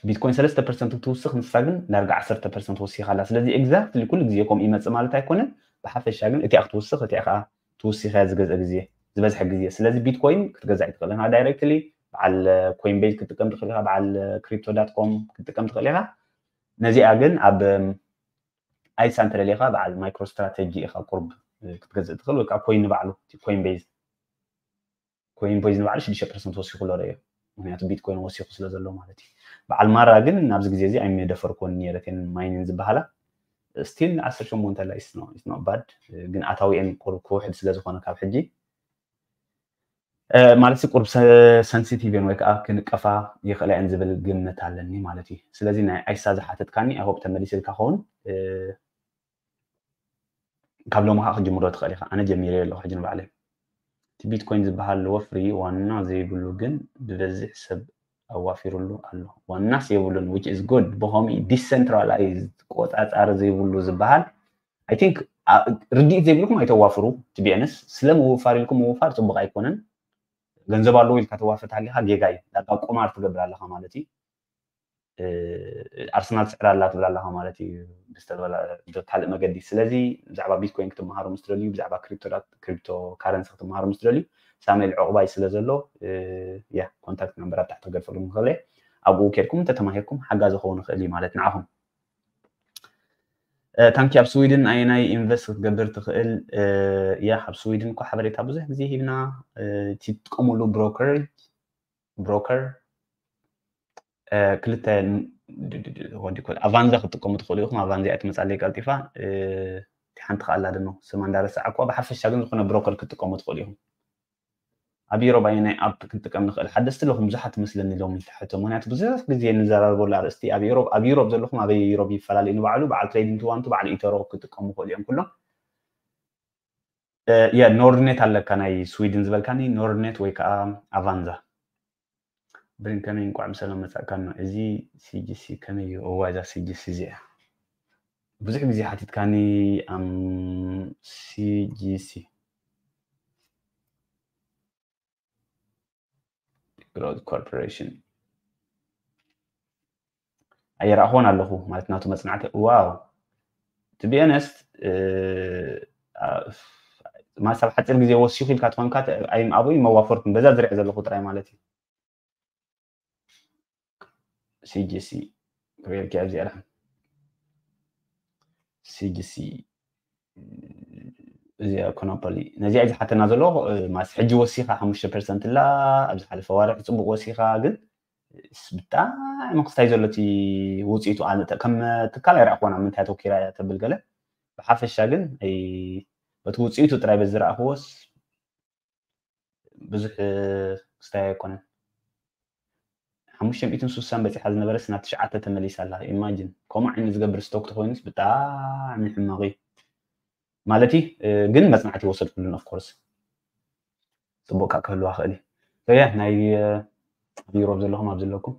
ቢትኮይን ሰለስተ ፐርሰንት ክትውስኽ ንሳ ግን ዳርጋ ዓሰርተ ፐርሰንት ወሲኻ ኣላ ስለዚ exactly ኩሉ ግዜ ከምኡ ይመፅእ ማለት ኣይኮነን ብሓፈሻ ግን እቲኣ ክትውስኽ እቲኣ ከዓ ትውሲኸ ዝገዝእ ግዜ ዝበዝሐ ግዜ ስለዚ ቢትኮይን ክትገዛእ ይትኽእል ና directly በዓል ኮይንቤዝ ክትጥቀም ትኽእል ኢኻ በዓል crypto dot com ክትጥቀም ትኽእል ኢኻ ነዚኣ ግን ኣብ ኣይሳ እንተደሊኻ በዓል ማይክሮ ስትራቴጂ ኢኻ ቁርብ ክትገዝእ ትኽእል ወይ ከዓ ኮይን ንባዕሉ ኮይንቤዝ ኮይን ቤዝ ንባዕሉ ሽዱሽተ ፐርሰንት ወሲኹ ኣሎ ርእዮ ምክንያቱ ቢትኮይን ወሲኹ ስለ ዘሎ ማለት እዩ በዓል ማራ ግን ናብዚ ግዜ እዚ ኣይምደፈርኩዎን ነይረ ቴን ማይኒን ዝበሃላ ስቲል ዓሰርተ ሸሞንተ ኣላ is not bad ግን ኣታዊአን ቁሩብ ክውሕድ ስለ ዝኾነ ካብ ሕጂ ማለት ቁሩብ ሰንሲቲቭ እየን ወይ ከዓ ክንቀፋ ይኽእላ እየን ዝብል ግምት ኣለኒ ማለት እዩ ስለዚ ናይ ኣይሳ ዝሓተትካኒ ኣይ ሆፕ ተመሊስልካ ኸውን ካብ ሎሚ ከዓ ክጅምሮ ትኽእል ኢኻ ኣነ ጀሚረ ኣለኹ ሕጂ ንባዕለይ እቲ ቢትኮይን ዝበሃል ወፍሪ ዋና ዘይብሉ ግን ብበዝሕ ሰብ ኣዋፊሩሉ ኣሎ ዋናስ የብሉን which is good ብኸምኡ decentralized ቆፃፃሪ ዘይብሉ ዝበሃል I think ርድኢት ዘይብልኩም ኣይተዋፍሩ to be honest ስለ ምውፋር ኢልኩም ምውፋር ፅቡቅ ኣይኮነን ገንዘብ ኣለዎ ኢልካ ተዋፍር ተሃሊካ ጌጋ እዩ ዳርጋ ቁማር ትገብር ኣለካ ማለት እዩ ኣርሰናል ትስዕር ኣላ ትብል ኣለካ ማለት እዩ ብዝተበላ ካልእ መገዲ ስለዚ ብዛዕባ ቢትኮይን ክትመሃሩ ምስ ትደልዩ ብዛዕባ ክሪፕቶ ክሪፕቶ ካረንሲ ክትመሃሩ ምስ ትደልዩ ሳሙኤል ዕቑባይ ስለ ዘሎ ያ ኮንታክት ናምበር ኣብ ታሕቲ ክገድፈሉ ንኽእል ኣብኡ ኬድኩም እንተተማሂርኩም ሓጋዚ ክኸውን ይኽእል እዩ ማለት ንዓኹም ታንኪ ኣብ ስዊድን ኣየናይ ኢንቨስት ክትገብር ትኽእል ያ ኣብ ስዊድን እኮ ሓበሬታ ብዙሕ ግዜ ሂብና እቲ ትጥቀሙሉ ብሮከር ብሮከር ክልተ ወዲ ኮድ ኣቫንዛ ክትጥቀሙ ትኽእሉ ኢኹም ኣቫንዛ እያ ትመፃለይ ቀልጢፋ ሓንቲ ከኣላ ደኖ ስማ እንዳረሳዕኳ፣ ብሓፈሻ ግን ዝኾነ ብሮከር ክትጥቀሙ ትኽእሉ ኢኹም። ኣብ ዩሮብ ኣየናይ ኣፕ ክንጥቀም ንኽእል? ሓደስቲ ኣለኹም ብዙሓት መስለኒ ሎም ይትሕቶ፣ ምክንያቱ ብዙሕ ግዜ ንዘራርበሉ ኣርእስቲ ኣብ ዩሮብ ኣብ ዩሮብ ዘለኹም ኣበይ ዩሮብ ይፈላለዩ ንባዕሉ በዓል ትሬዲንግ ትዋንቱ በዓል ኢተሮ ክጥቀሙ ይኽእሉ እዮም ኩሎም። የ ኖርድኔት ኣለካ ናይ ስዊድን ዝበልካኒ ኖርድኔት ወይ ከዓ ኣቫንዛ ብሪን ከመይ እንቋዕ ብሰላም መጻእካና። እዚ ሲጂሲ ከመይ እዩ? እዋ እዛ ሲጂሲ እዚኣ ብዙሕ ግዜ ሓቲትካኒ። ኣም ሲጂሲ ግሮዝ ኮርፖሬሽን ኣየራእኾን ኣለኹ ማለት ናቱ መጽናዕቲ ዋው ትቢኤነስት ማሳብ ሓፂር ግዜ ወሲኹ ኢልካ ትኾንካ ኣይም ኣብይ መዋፈርኩም በዛ ዝሪዕ ዘለኹ ጥራይ ማለት እዩ። ሲጂሲ ክበልኪ ኣብዚ ኣላ ሲጂሲ እዚኣ ኮኖፖሊ ነዚኣ ዝሓተና ዘሎ ማስ ሕጂ ወሲኻ ሓሙሽተ ፐርሰንት ላ ኣብዚ ሓለፈ ዋርሒ ፅቡቅ ወሲኻ ግን ብጣዕሚ ክስታይ ዘሎ እቲ ውፅኢቱ ኣነ ከም ትካል ኣይረኣክዋና ምንታይ ተኪራ እያ ተብል ገለ ብሓፈሻ ግን በቲ ውፅኢቱ ጥራይ በዝረኣክዎስ ብዙሕ ክስታይ ኣይኮነን ሓሙሽተ ሚእትን ስሳን በፂሓ ዝነበረስ ናብ ትሽዓተ ተመሊሳ ኣላ ኢማጂን ከምኡ ዓይነት ዝገብር ስቶክ ተኮይኑስ ብጣዕሚ ሕማቕ እዩ ማለት ግን መፅናዕቲ ይወሰድኩሉን ኦፍኮርስ ፅቡቅ ካብ ክህልዋ ክእል እዩ ያ ናይ ኣብ ዩሮብ ዘለኹም ኣብ ዘለኩም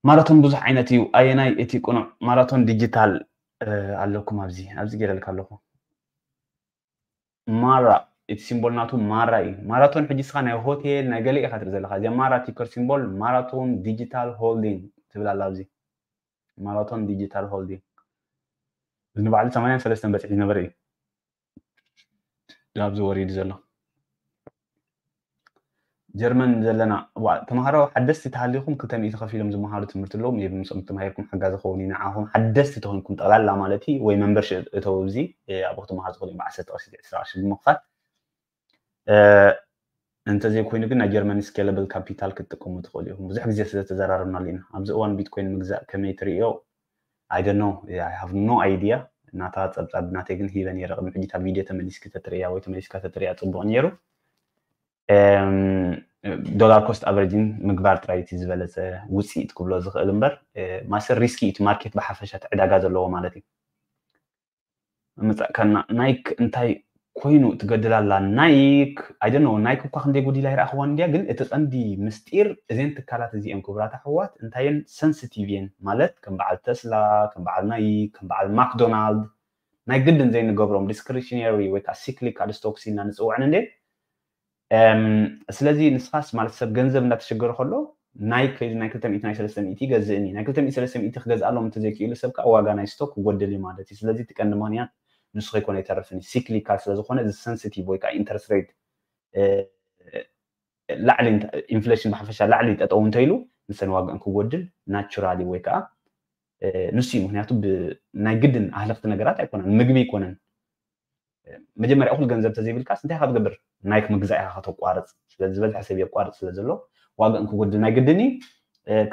ማራቶን ብዙሕ ዓይነት እዩ ኣየናይ እቲ ቁኑዕ ማራቶን ዲጂታል ኣለኩም ኣብዚ ኣብዚ ገይረልካ ኣለኹ ማራ እቲ ሲምቦል ናቱ ማራ እዩ ማራቶን ሕጂ ስኻ ናይ ሆቴል ናይ ገለ ኢኻ ትርኢ ዘለካ እዚኣ ማራ ቲከር ሲምቦል ማራቶን ዲጂታል ሆልዲንግ ትብል ኣላ ኣብዚ ማራቶን ዲጂታል ሆልዲንግ እዚ ንባዕሉ ሰማንያን ሰለስተን በፂሑ ዝነበረ እዩ ኣብዚ ወሪዱ ዘሎ ጀርመን ዘለና ተምሃሮ ሓደስቲ ተሃሊኹም ክልተ ሚእቲ ከፊሎም ዝመሃሩ ትምህርቲ ኣለዉ ሜቢ ምስኦም ተማሂርኩም ሓጋዚ ኸውን እዩ ንዓኹም ሓደስቲ ተኾንኩም ጠቕላላ ማለት እዩ ወይ መንበርሽ እተው እዚ ኣብኡ ክትመሃሩ ዝኽእሉ እዮም ብዓሰርተ ቅርሺ ዕስራ ቅርሺ ብምኽፋል እንተዘይኮይኑ ግን ናይ ጀርመን ስኬለብል ካፒታል ክትጥቀሙ ትኽእሉ ኢኹም ብዙሕ ግዜ ስለ ተዘራረብናሉ ኢና ኣብዚ እዋን ቢትኮይን ምግዛእ ከመይ ትርእዮ I don't know I have no idea ናታ ፀብፃብ ናተይ ግን ሂበ ነይረ ቅድሚ ሕጂ እታ ቪድዮ ተመሊስኪ ተትርእያ ወይ ተመሊስካ ተትርእያ ፅቡቅ ነይሩ ዶላር ኮስት ኣቨሬጅን ምግባር ጥራይ እቲ ዝበለፀ ውፅኢት ክብሎ ዝኽእል እምበር ማሰር ሪስኪ እቲ ማርኬት ብሓፈሻ እቲ ዕዳጋ ዘለዎ ማለት እዩ መመፃእካና ናይክ እንታይ ኮይኑ ትገድል ኣላ ናይክ I don't know ናይክ እኳ ክንደይ ጎዲላ ይረኣኽዋን እንድያ ግን እቲ ቀንዲ ምስጢር እዘን ትካላት እዚአን ክቡራት ኣሕዋት እንታየን ሰንስቲቭ እየን ማለት ከም በዓል ተስላ ከም በዓል ናይክ ከም በዓል ማክዶናልድ ናይ ግድን ዘይንገብሮም ዲስክሪሽነሪ ወይ ከዓ ሲክሊካል ስቶክስ ኢልና ንፅውዐን እንዴ ስለዚ ንስኻስ ማለት ሰብ ገንዘብ እንዳተሸገረ ከሎ ናይ ከይዱ ናይ ክልተ ሚእቲ ናይ ሰለስተ ሚእቲ ይገዝእን እዩ ናይ ክልተ ሚእቲ ሰለስተ ሚእቲ ክገዝእ ኣለዎም እንተዘይክኢሉ ሰብ ከዓ ዋጋ ናይ ስቶክ ክጎድል እዩ ማለት እዩ ስለዚ እቲ ቀንዲ ምክንያት ንሱ ከይኮነ ኣይተርፍን እዩ ሲክሊካል ስለዝኮነ እዚ ሰንሲቲቭ ወይ ከዓ ኢንተረስት ሬት ላዕሊ ኢንፍሌሽን ብሓፈሻ ላዕሊ ጠጠው እንተኢሉ ንሰን ዋጋን ክጎድል ናቹራሊ ወይ ከዓ ንሱ እዩ ምክንያቱ ናይ ግድን ኣህለክቲ ነገራት ኣይኮነን ምግቢ ኣይኮነን መጀመርያ እኩል ገንዘብ ተዘይብልካስ እንታይ ኢካ ትገብር ናይክ ምግዛእ ኢካ ከተቋርፅ ስለዚ ዝበዝሐ ሰብ የቋርፅ ስለ ዘሎ ዋጋ እንክጎድል ናይ ግድን እዩ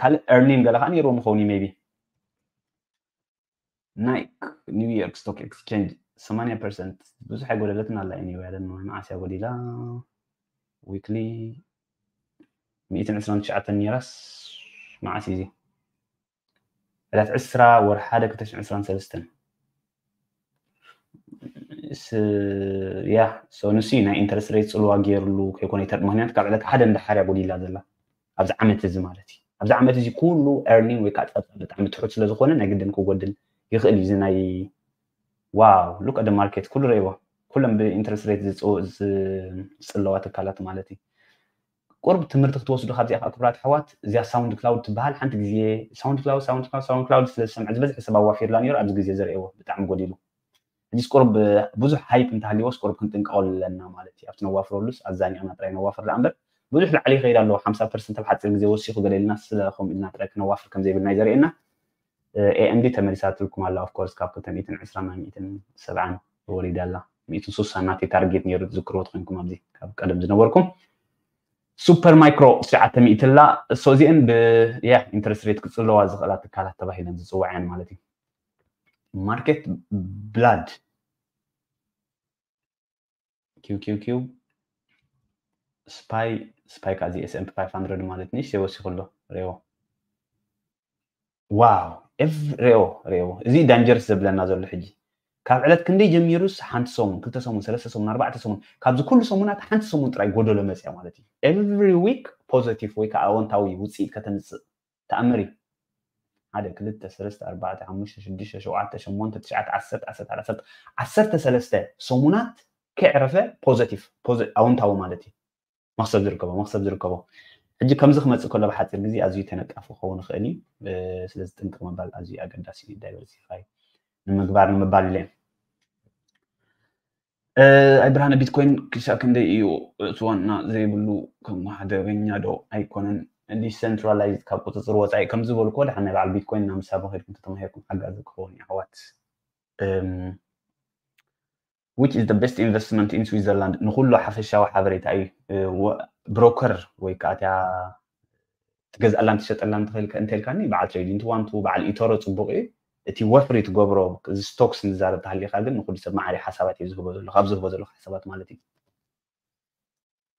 ካልእ ኤርኒን ገለ ከዓ ነይርዎም ይኸውን እዩ maybe ናይ ኒው ዮርክ ስቶክ ኤክስቼንጅ ሰማንያ ፐርሰንት ብዙሕ ኣይጎደለትን ኣላ እዩ ነይሩ ያለን መዓስ እያ ጎዲላ ዊክሊ ሚእትን ዕስራን ትሽዓተን ነይራስ መዓስ እዩ እዚ ዕለት ዕስራ ወርሒ ሓደ ክልተ ሽሕን ዕስራን ሰለስተን ያ ንሱ ናይ ኢንተረስት ሬት ፅልዋ ገይርሉ ከይኮነ ይተርፍ ምክንያቱ ካብ ዕለት ሓደ እንዳሓርያ ጎዲላ ዘላ ኣብዚ ዓመት እዚ ማለት እዩ ኣብዚ ዓመት እዚ ኩሉ ኤርኒንግ ወይ ከዓ ፀብፃብ ብጣዕሚ ትሑት ስለዝኮነ ናይ ግድን ክጎድል ይኽእል እዩ እዚ ናይ ዋው ሉክ ኣደ ማርኬት ኩሉ ረይዎ ኩሎም ብኢንተረስት ሬት ዝፅለዋ ትካላት ማለት እዩ ቁርብ ትምህርቲ ክትወስዱ ካብዚኣ ከዓ ክቡራት ኣሕዋት እዚኣ ሳውንድ ክላውድ ትበሃል ሓንቲ ግዜ ሳውንድ ክላውድ ሳውንድ ክላውድ ሳውንድ ክላውድ ስለ ዝሰምዐ ዝበዝሐ ሰብ ኣዋፊርላ ነይሩ ኣብዚ ግዜ ዘርእዎ ብጣዕሚ ጎዲሉ ሕጂስ ቁርብ ብዙሕ ሃይፕ እንተሃልዎስ ቁርብ ክንጥንቀቐሉ ኣለና ማለት እዩ ኣብቲ ነዋፍረሉስ ኣዛኒቕና ጥራይ ነዋፍር ደኣ እምበር ብዙሕ ላዕሊ ይኸይድ ኣለዎ ሓምሳ ፐርሰንት ኣብ ሓፂር ግዜ ወሲኹ ገለ ኢልና ስለ ከምኡ ኢልና ጥራይ ክነዋፍር ከም ዘይብልና እዩ ዘርእየና ኤኤምዲ ተመሊሳትልኩም ኣላ ኦፍኮርስ ካብ ክልተ ሚእትን ዕስራን ናብ ሚእትን ሰብዓን ወሪዳ ኣላ ሚእትን ሱሳን ናተይ ታርጌት ነይሩ ትዝክርዎ ተኮይንኩም ኣብዚ ካብ ቀደም ዝነበርኩም ሱፐር ማይክሮ ትሽዓተ ሚእቲ ኣላ እሶ እዚአን ብያ ኢንተረስት ሬት ክፅለዋ ዝኽእላ ትካላት ተባሂለን ዝፅዋዕያን ማለት እዩ market blood QQQ spy spy ካብዚ S&P five hundred ማለት ንእሽተይ ወሲኹ ኣሎ። ሪኦ ዋው ሪኦ ሪኦ እዚ dangerous ዘብለና ዘሎ ሕጂ ካብ ዕለት ክንደይ ጀሚሩስ ሓንቲ ሰሙን ክልተ ሰሙን ሰለስተ ሰሙን ኣርባዕተ ሰሙን ካብዚ ኩሉ ሰሙናት ሓንቲ ሰሙን ጥራይ ጎደሎ መፅያ ማለት እዩ። Every week positive ወይ ከዓ ኣወንታዊ ውፅኢት ከተምፅእ ተኣምር እዩ። ሓደ ክልተ ሰለስተ ኣርባዕተ ሓሙሽተ ሽዱሽተ ሸውዓተ ሸሞንተ ትሽዓተ ዓሰርተ ዓሰርተ ሓደ ዓሰርተ ዓሰርተ ሰለስተ ሰሙናት ከይዕረፈ positive ኣወንታዊ ማለት እዩ። መክሰብ ዝርከቦ መክሰብ ዝርከቦ ሕጂ ከምዚ ክመፅእ ከሎ ብሓፂር ግዜ ኣዝዩ ተነቃፊ ክኸውን ይኽእል እዩ። ስለዚ ጥንቅቕ ምባል ኣዝዩ ኣገዳሲ እዩ። Diversify ንምግባር ንምባል ኢለ ኣይ ብርሃነ ቢትኮይን ክሳብ ክንደይ እዩ እፅዋና ዘይብሉ ከም ሓደገኛ ዶ ኣይኮነን? Decentralized ካብ ቁፅፅር ወፃኢ ከም ዝበልኩ ወደ ሓናይ በዓል ቢትኮይን ናብ ምሳበ ከድኩም ተተማሂርኩም ሓጋዚ ክኸውን እዩ ኣሕዋት። Which is the best investment in Switzerland ንኩሉ ሓፈሻዊ ሓበሬታ እዩ። ብሮከር ወይ ከዓ እቲያ ትገዝኣላን ትሸጠላን ትኽእል እንተልካኒ በዓል trading one two በዓል ኢቶሮ ፅቡቅ እዩ። እቲ ወፍሪ ትገብሮ እዚ stocks ንዛረብ ተሃሊካ ግን ንኩሉ ሰብ ማዕሪ ሓሳባት እዩ ዝህቦ ዘሎ ካብ ዝህቦ ዘለኩ ሓሳባት ማለት እዩ።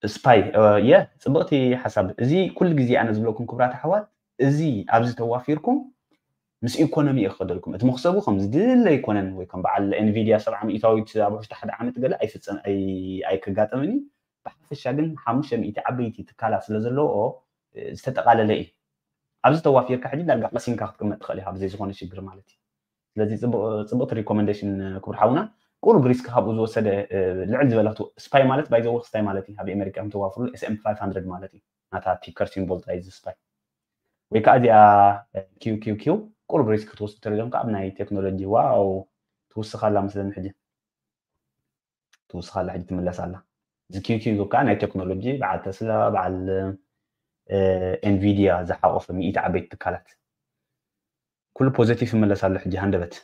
ስፓይ የ ፅብቅቲ ሓሳብ እዚ ኩሉ ግዜ ኣነ ዝብለኩም ክቡራት ኣሕዋት እዚ ኣብዚ ተዋፊርኩም ምስ ኢኮኖሚ እዩ ክኸደልኩም እቲ መክሰቡ ከም ዝድለ ኣይኮነን ወይ ከም በዓል ኤንቪድያ ሰብዓ ሚእታዊት ኣብ ውሽጢ ሓደ ዓመት ገለ ኣይፍፀም ኣይከጋጠምን እዩ። ብሓፈሻ ግን ሓሙሽተ ሚእቲ ዓበይቲ ትካላት ስለ ዘለዎ ዝተጠቃለለ እዩ። ኣብዚ ተዋፊርካ ሕጂ ዳርጋ ቀሲንካ ክትቅመጥ ትኽእል ኢኻ ብዘይ ዝኾነ ሽግር ማለት እዩ። ስለዚ ፅቡቅቲ recommendation ክቡር ሓውና ቁሩብ risk ካብኡ ዝወሰደ ልዕል ዝበለ ስፓይ ማለት ባይዘወ ክስታይ ማለት እዩ ኣብ ኣሜሪካ ከም ተዋፍሩ S&P five hundred ማለት እዩ ናታ ticker symbol ጥራይ እዚ ስፓይ ወይ ከዓ እዚኣ QQQ ቁሩብ risk ክትወስዱ ተሪዞም ከዓ ኣብ ናይ ቴክኖሎጂ ዋው ትውስኻ ኣላ መስለኒ ሕጂ ትውስኻ ኣላ ሕጂ ትምለስ ኣላ እዚ QQQ ከዓ ናይ ቴክኖሎጂ በዓል ተስላ በዓል ኤንቪድያ ዝሓቆፈ ሚእቲ ዓበይቲ ትካላት ኩሉ positive ይመለስ ኣሎ ሕጂ ሃንደበት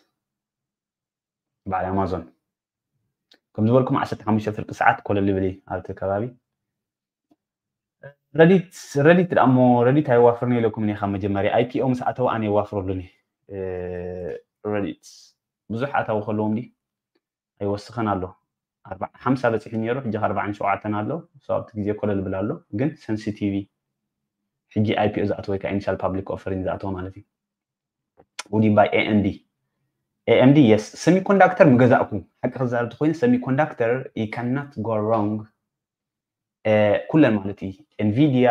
በዓል ኣማዞን ከም ዝበልኩም ዓሰርተ ሓሙሽተ ፍርቂ ሰዓት ኮለል ይብል ኣብቲ ከባቢ ረዲት ረዲት ደኣ እሞ ረዲት ኣይዋፍርን ኢለኩም እኒኻ መጀመርያ IPO ምስ ኣተወ ኣነ የዋፍረሉኒ ረዲት ብዙሕ ኣታዊ ከለዎም ዲ ኣይወስኸን ኣሎ ሓምሳ በፂሑ ነይሩ ሕጂ ኣርባዓን ሸውዓተን ኣሎ ኣብቲ ግዜ ኮለል ብል ኣሎ ግን sensitive ሕጂ IPO ዝኣተወ ወይ ከዓ initial public offering ዝኣተወ ማለት እዩ Would you buy AMD? AMD yes semiconductor ምገዛእኩ ሓቂ ክዛረብ ተኮይነ semiconductor you cannot go wrong ኩለን ማለት እዩ ኤንቪድያ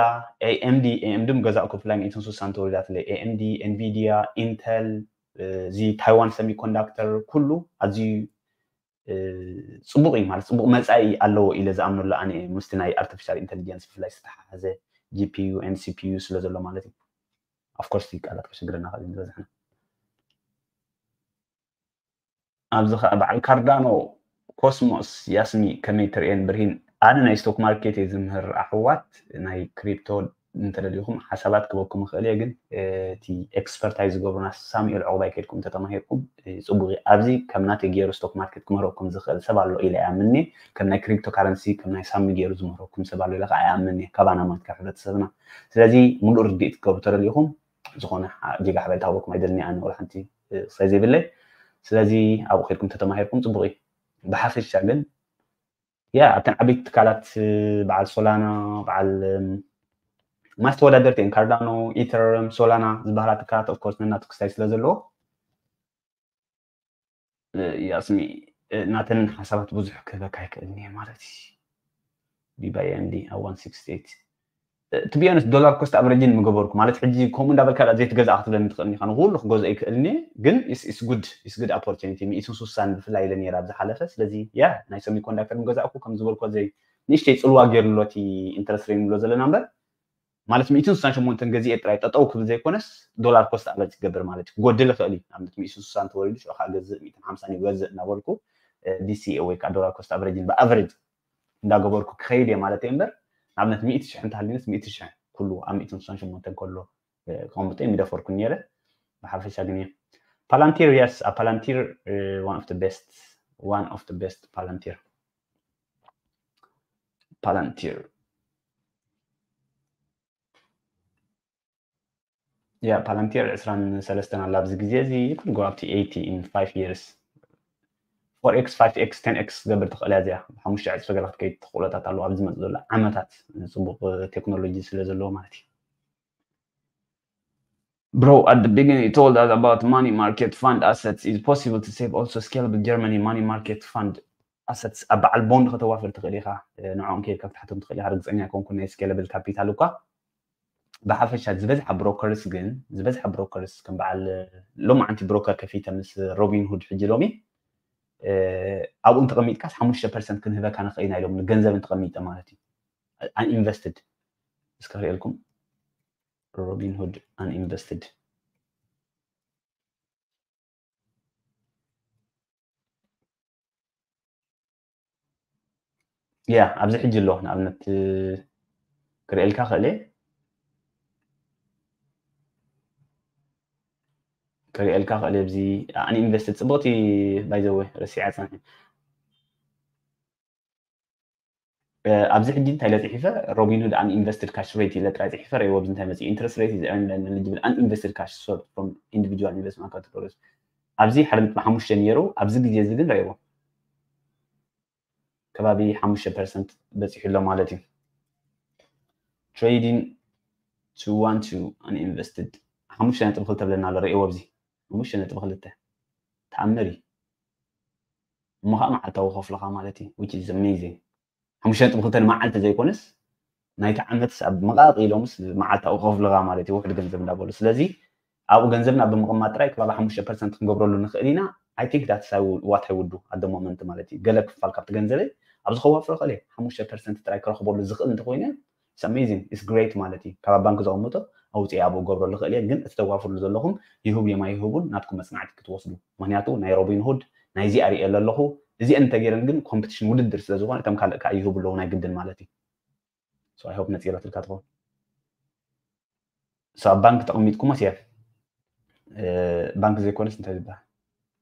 ኤኤምዲ ኤኤምዲ ምገዛእኩ ብፍላይ ሚእትን ስሳን ተወሊዳትለይ ኤኤምዲ ኤንቪድያ ኢንተል እዚ ታይዋን ሰሚኮንዳክተር ኩሉ ኣዝዩ ፅቡቅ እዩ ማለት ፅቡቅ መፃኢ ኣለዎ ኢለ ዝኣምነሉ ኣነ ምስቲ ናይ artificial intelligence ብፍላይ ዝተሓሓዘ GPU and CPU ስለ ዘሎ ማለት እዩ of course ቃላት ከሸግረና ክእል ዝበዝሕና ኣብዚ ከዓ በዓል ካርዳኖ ኮስሞስ ያስሚ ከመይ ትርእየን ብርሂን ኣነ ናይ stock market እየ ዝምህር ኣሕዋት ናይ crypto እንተደሊኹም ሓሳባት ክበኩም ይኽእል እየ ግን እቲ expert ኣይ ዝገብሩና ሳሙኤል ዕቑባይ ከድኩም እንተተማሂርኩም ፅቡቅ ኣብዚ ከም ናተይ ገይሩ stock market ክምህረኩም ዝኽእል ሰብ ኣሎ ኢለ ኣይኣምንየ ከም ናይ crypto currency ከም ናይ ሳሚ ገይሩ ዝምህረኩም ሰብ ኣሎ ኢለ ከዓ ኣይኣምንየ ካባና ማለት ካብ ሕብረተሰብና ስለዚ ሙሉእ ርድኢት ክትገብሩ ተደሊኹም ዝኾነ ጌጋ ሓበሬታ ክበኩም ኣይደልኒ ኣነ ወላ ሓንቲ ክሳይ ዘይብለይ ስለዚ ኣብኡ ከድኩም ተተማሂርኩም ፅቡቅ እዩ ብሓፈሻ ግን ያ ኣብተን ዓበይቲ ትካላት በዓል ሶላና በዓል ማስ ተወዳደርቲ እየን ካርዳኖ ኢተረም ሶላና ዝበሃላ ትካላት ኦፍኮርስ ነናቱ ክስታይ ስለ ዘለዎ ያስሚ ናተን ሓሳባት ብዙሕ ክህበካ ይክእል እየ ማለት እዩ ዲባይ ኤምዲ ኣብ one sixty eight to be honest dollar cost averaging ምገበርኩ ማለት ሕጂ ከምኡ እንዳበልካ ዳ ዘይትገዝኣ ክትብለኒ ትኽእልኒ ኢኻ ንኩሉ ክገዝኦ ይክእልኒ ግን is good is good opportunity ሚእትን ስሳን ብፍላይ ኢለ ነይረ ኣብ ዝሓለፈ ስለዚ ያ ናይ semiconductor ምገዛእኩ ከም ዝበልኮ ዘይ ንእሽተይ ፅልዋ ገይርሎ እቲ interest rate ንብሎ ዘለና እምበር ማለት ሚእትን ስሳን ሸሞንተን ገዚኤ ጥራይ ጠጠው ክብል ዘይኮነስ dollar cost average ክገብር ማለት እዩ ክጎድል ይኽእል እዩ ንኣብነት ሚእትን ስሳን ተወሊዱ ሽዑ ከዓ ገዝእ ሚእትን ሓምሳን ይገዝእ እናበልኩ ዲሲኤ ወይ ከዓ dollar cost averaging ብ average እንዳገበርኩ ክኸይድ እየ ማለት እየ እምበር ንኣብነት ሚእቲ ሽሕ እንተሃልዩንስ ሚእቲ ሽሕ ኩሉ ኣብ ሚእትን ስሳን ሸሞንተን ከሎ ከቐምጦ እየ ምደፈርኩ ነይረ ብሓፈሻ ግን እየ Palantir yes ኣብ Palantir one of the best one of the best Palantir Palantir Yeah, Palantir ዕስራን ሰለስተን ኣላ ኣብዚ ግዜ እዚ። You can go up to eighty in five years. Four x, five x, ten x ክትገብር ትኽእል እያ እዚኣ። ብሓሙሽተ ዕፅፊ ገለ ክትከይድ ትኽእሎታት ኣለዋ ኣብዚ ዝመፅእ ዘሎ ዓመታት። ፅቡቕ ቴክኖሎጂ ስለ ዘለዎ ማለት እዩ። Bro, at the beginning you told us about money market fund assets. Is possible to save also scalable Germany money market fund assets? ኣብ በዓል ቦንድ ከተዋፍር ትኽእል ኢኻ። ንዕኦም ከይድካ ክትሓቶም ትኽእል ኢኻ። ርግፀኛ ኣይኮንኩን ናይ scalable capital እኳ። ብሓፈሻ ዝበዝሓ brokers ግን ዝበዝሓ brokers ከም በዓል ሎማዓንቲ broker ከፊተ ምስ Robinhood ሕጂ ሎሚ ኣብኡ እንተቐሚጥካስ ሓሙሽተ ፐርሰንት ክንህበካ ንኽእል ኢና ኢሎም ንገንዘብ እንተቐሚጠ ማለት እዩ። Uninvested እስከ ክርእየልኩም። Robinhood uninvested። Yeah, ኣብዚ ሕጂ ኣሎ። ንኣብነት ክርእየልካ ክእል እየ። ክርእየልካ ክእል እየ። ኣብዚ uninvested ጽብቕቲ፣ by the way፣ ረሲዓ ጸኒሐ። ኣብዚ ሕጂ እንታይ ኢለ ጽሒፈ? Robinhood uninvested cash rate ኢለ ጥራይ ጽሒፈ። ረእይዎ ኣብዚ እንታይ መጽእ? Interest rate is earned and eligible uninvested cash sourced from individual investment categories። ኣብዚ ሓደ ነጥቢ ሓሙሽተ ነይሩ፣ ኣብዚ ግዜ እዚ ግን ረእይዎ ከባቢ ሓሙሽተ ፐርሰንት በጺሑ ኣሎ ማለት እዩ። Trading two one two uninvested ሓሙሽተ ነጥቢ ክልተ ብለና ኣሎ። ረእይዎ ኣብዚ ሓሙሽተ ነጥቢ ክልተ። ተኣምር እዩ። እሞ ከዓ መዓልታዊ ከፍልኻ ማለት እዩ፣ which is amazing። ሓሙሽተ ነጥቢ ክልተ ንመዓልቲ ዘይኮነስ ናይቲ ዓመት ኣብ መቓቕ ኢሎምስ መዓልታዊ ከፍልኻ ማለት እዩ፣ ውሕድ ገንዘብ እንዳበሉ። ስለዚ ኣብኡ ገንዘብና ብምቕማጥ ጥራይ ከባቢ ሓሙሽተ ፐርሰንት ክንገብረሉ ንኽእል ኢና። I think that's what I would do at the moment ማለት እዩ። ገለ ክፋል ካብቲ ገንዘበይ ኣብዚ ከዋፍሮ ክእል እየ። ሓሙሽተ ፐርሰንት ጥራይ ክረኽበሉ ዝኽእል እንተኮይነ it's amazing, it's great ማለት እዩ። ካብ ኣብ ባንክ ዘቐምጦ ኣውፅኤ ኣብኡ ገብረሉ ክእል እየ። ግን እቲ ተዋፍርሉ ዘለኹም ይህቡ እዮም ኣይህቡን ናትኩም መፅናዕቲ ክትወስዱ። ምክንያቱ ናይ Robinhood ናይዚኣ ሪኤ ኣለኹ። እዚአን እንተገይረን ግን ኮምፒቲሽን ውድድር ስለ ዝኾነ እቶም ካልእ ከዓ ይህቡ ኣለዉ ናይ ግድን ማለት እዩ። So I hope ነፂረትልካ ትኸውን። So ኣብ ባንክ ተቐሚጥኩሞ ሴፍ፣ ባንክ ዘይኮነስ እንታይ ዝበሃል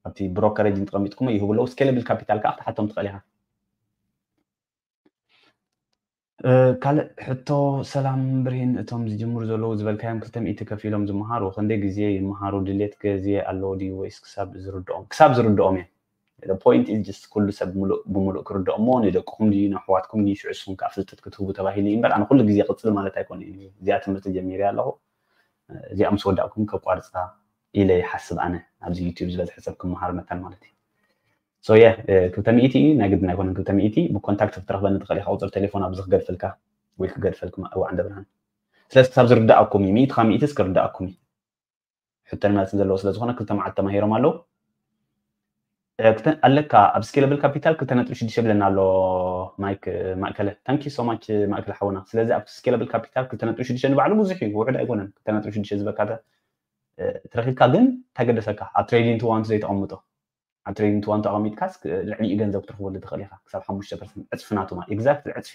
ኣብቲ ብሮከሬጅ እንተቐሚጥኩሞ ይህቡ ኣለዉ። Scalable capital ከዓ ክትሓቶም ትኽእል ኢኻ። ካልእ ሕቶ። ሰላም ብርሂን፣ እቶም ዝጅምሩ ዘለዉ ዝበልካዮም ክልተ ሚእቲ ከፊሎም ዝመሃሩ ክንደይ ግዜ ይመሃሩ? ድሌት ግዜ ኣለዎ ድዩ ወይስ ክሳብ ዝርድኦም? ክሳብ ዝርድኦም እዮም። The point is just ኩሉ ሰብ ብምሉእ ክርድኦ እሞ ንደቅኹም ድዩ ንኣሕዋትኩም ድዩ ሽዑ ንስኹም ከዓ ፍልጠት ክትህቡ ተባሂሉ እዩ እምበር ኣነ ኩሉ ግዜ ቅፅል ማለት ኣይኮነ እዩ። እዚኣ ትምህርቲ ጀሚረ ኣለኹ፣ እዚኣ ምስ ወዳእኩም ከቋርፃ ኢለ ይሓስብ ኣነ። ኣብዚ ዩቲዩብ ዝበዝሐ ሰብ ክመሃር መታን ማለት እዩ። So yeah፣ ክልተ ሚእቲ ናይ ግድን ኣይኮነን። ክልተ ሚእቲ ብኮንታክት ክትረኽበኒ ትኽእል ኢኻ። ቁፅሪ ቴሌፎን ኣብዚ ክገድፈልካ ወይ ክገድፈልኩም እዋዕ እንደ ብርሃን። ስለዚ ክሳብ ዝርድኣኩም እዩ። ሚእቲ ካብ ሚእትስ ክርድኣኩም እዩ። ሕቶን መልስን ዘለዎ ስለ ዝኾነ ክልተ መዓልቲ ተማሂሮም ኣለዉ። ኣለካ ኣብ ስኬለብል ካፒታል ክልተ ነጥቢ ሽዱሽተ ብለና ኣሎ ማይክ ማእከለ። Thank you so much ማእከለ ሓውና። ስለዚ ኣብ ስኬለብል ካፒታል ክልተ ነጥቢ ሽዱሽተ ንባዕሉ ብዙሕ እዩ፣ ውሑድ ኣይኮነን። ክልተ ነጥቢ ሽዱሽተ ዝበልካ ተረኺብካ ግን እንታይ ገደሰካ ኣብ ትሬዲንግ ቱ ዋን ቱ ዘይተቐምጦ? ኣብ ትሬዲንግ ቱ ዋን ቱ ኣቐሚጥካስ ልዕሊኡ ገንዘብ ክትረኽበሉ ትኽእል ኢኻ። ክሳብ ሓሙሽተ ፐርሰንት ዕፅፊ ናቱ ማለት ኤግዛክትሊ ዕፅፊ።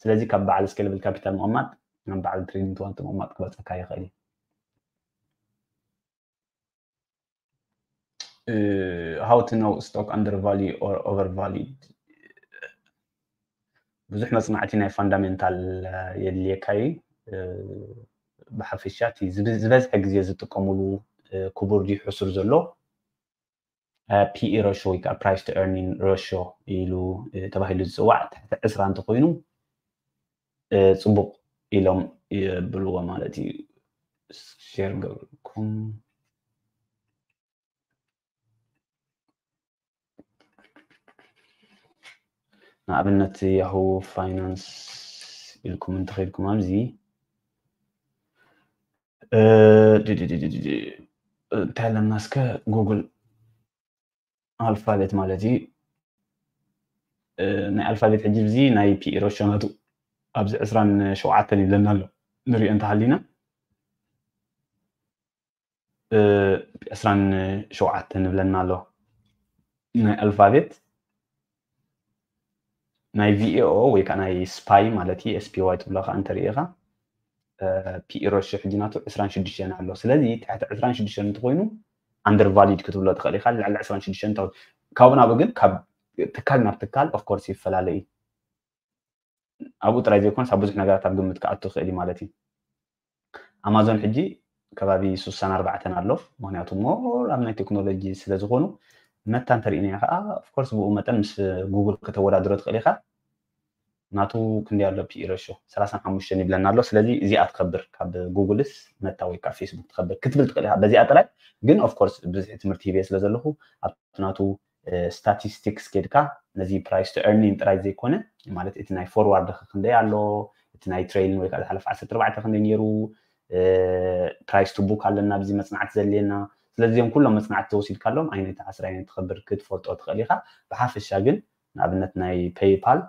ስለዚ ካብ በዓል ስኬለብል ካፒታል ምቕማጥ ናብ በዓል ትሬዲንግ ቱ ዋን ቱ ምቕማጥ ክበፀካ ይኽእል እዩ። How to know stock undervalue or overvalued? ብዙሕ መፅናዕቲ ናይ ፋንዳሜንታል የድልየካ እዩ። ብሓፈሻ እቲ ዝበዝሐ ግዜ ዝጥቀሙሉ ክቡር ድዩ ሕሱር ዘሎ ፒኢ ሬሾ ወይ ከዓ ፕራይስ ቱ ኤርኒንግ ሬሾ ኢሉ ተባሂሉ ዝፅዋዕ ትሕቲ ዕስራ እንተኮይኑ ፅቡቕ ኢሎም የብልዎ ማለት እዩ። ሼር ገብርኩም ንኣብነት ያሁ ፋይናንስ ኢልኩም እንተኸይድኩም ኣብዚ እንታይ ኣለና እስከ ጉግል ኣልፋቤት ማለት እዩ። ናይ ኣልፋቤት ሕጂ እዚ ናይ ፒኢ ሬሾ ናቱ ኣብዚ ዕስራን ሸውዓተን ይብለና ኣሎ። ንሪኦ እንተሃሊና ዕስራን ሸውዓተን ይብለና ኣሎ። ናይ ኣልፋቤት ናይ ቪኤኦ ወይ ከዓ ናይ ስፓይ ማለት እዩ። ኤስፒዋይ ትብሎ ከዓ እንተሪኢኻ ፒኢ ሬሾ ሕጂ ናቱ ዕስራን ሽዱሽተን ኣሎ። ስለዚ ትሕቲ ዕስራን ሽዱሽተን እንተኮይኑ ኣንደርቫሊድ ክትብሎ ትኽእል ኢኻ። ልዕሊ ዕስራን ሽዱሽተን እንተ ካብኡ ናብኡ ግን ካብ ትካል ናብ ትካል ኦፍኮርስ ይፈላለ እዩ። ኣብኡ ጥራይ ዘይኮነስ ኣብ ብዙሕ ነገራት ኣብ ግምት ክኣቱ ይኽእል እዩ ማለት እዩ። ኣማዞን ሕጂ ከባቢ ስሳን ኣርባዕተን ኣሎ። ምክንያቱ ሞር ኣብ ናይ ቴክኖሎጂ ስለ ዝኾኑ መታ እንተሪእናዮ ከዓ ኦፍኮርስ ብኡ መጠን ምስ ጉግል ከተወዳድሮ ትኽእል ኢኻ። ናቱ ክንደይ ኣሎ ፒኢ ረሾ ሰላሳን ሓሙሽተን ይብለና ኣሎ። ስለዚ እዚኣ ትኸብር ካብ ጉግልስ መታ ወይ ካብ ፌስቡክ ትኸብር ክትብል ትኽእል ኢኻ በዚኣ ጥራይ። ግን ኦፍኮርስ ብዝሒ ትምህርቲ ሂበ ስለ ዘለኹ ኣብቲ ናቱ ስታቲስቲክስ ኬድካ ነዚ ፕራይስ ቱ ኤርኒንግ ጥራይ ዘይኮነ ማለት እቲ ናይ ፎርዋርድ ክንደይ ኣሎ፣ እቲ ናይ ትሬይልን ወይ ከዓ ዝሓለፈ ዓሰርተ ኣርባዕተ ክንደይ ነይሩ፣ ፕራይስ ቱ ቡክ ኣለና ኣብዚ መፅናዕቲ ዘድልየና። ስለዚ እዚኦም ኩሎም መፅናዕቲ ተወሲድካሎም ዓይነት ዓስር ዓይነት ትኸብር ክትፈልጦ ትኽእል ኢኻ። ብሓፈሻ ግን ንኣብነት ናይ ፔይፓል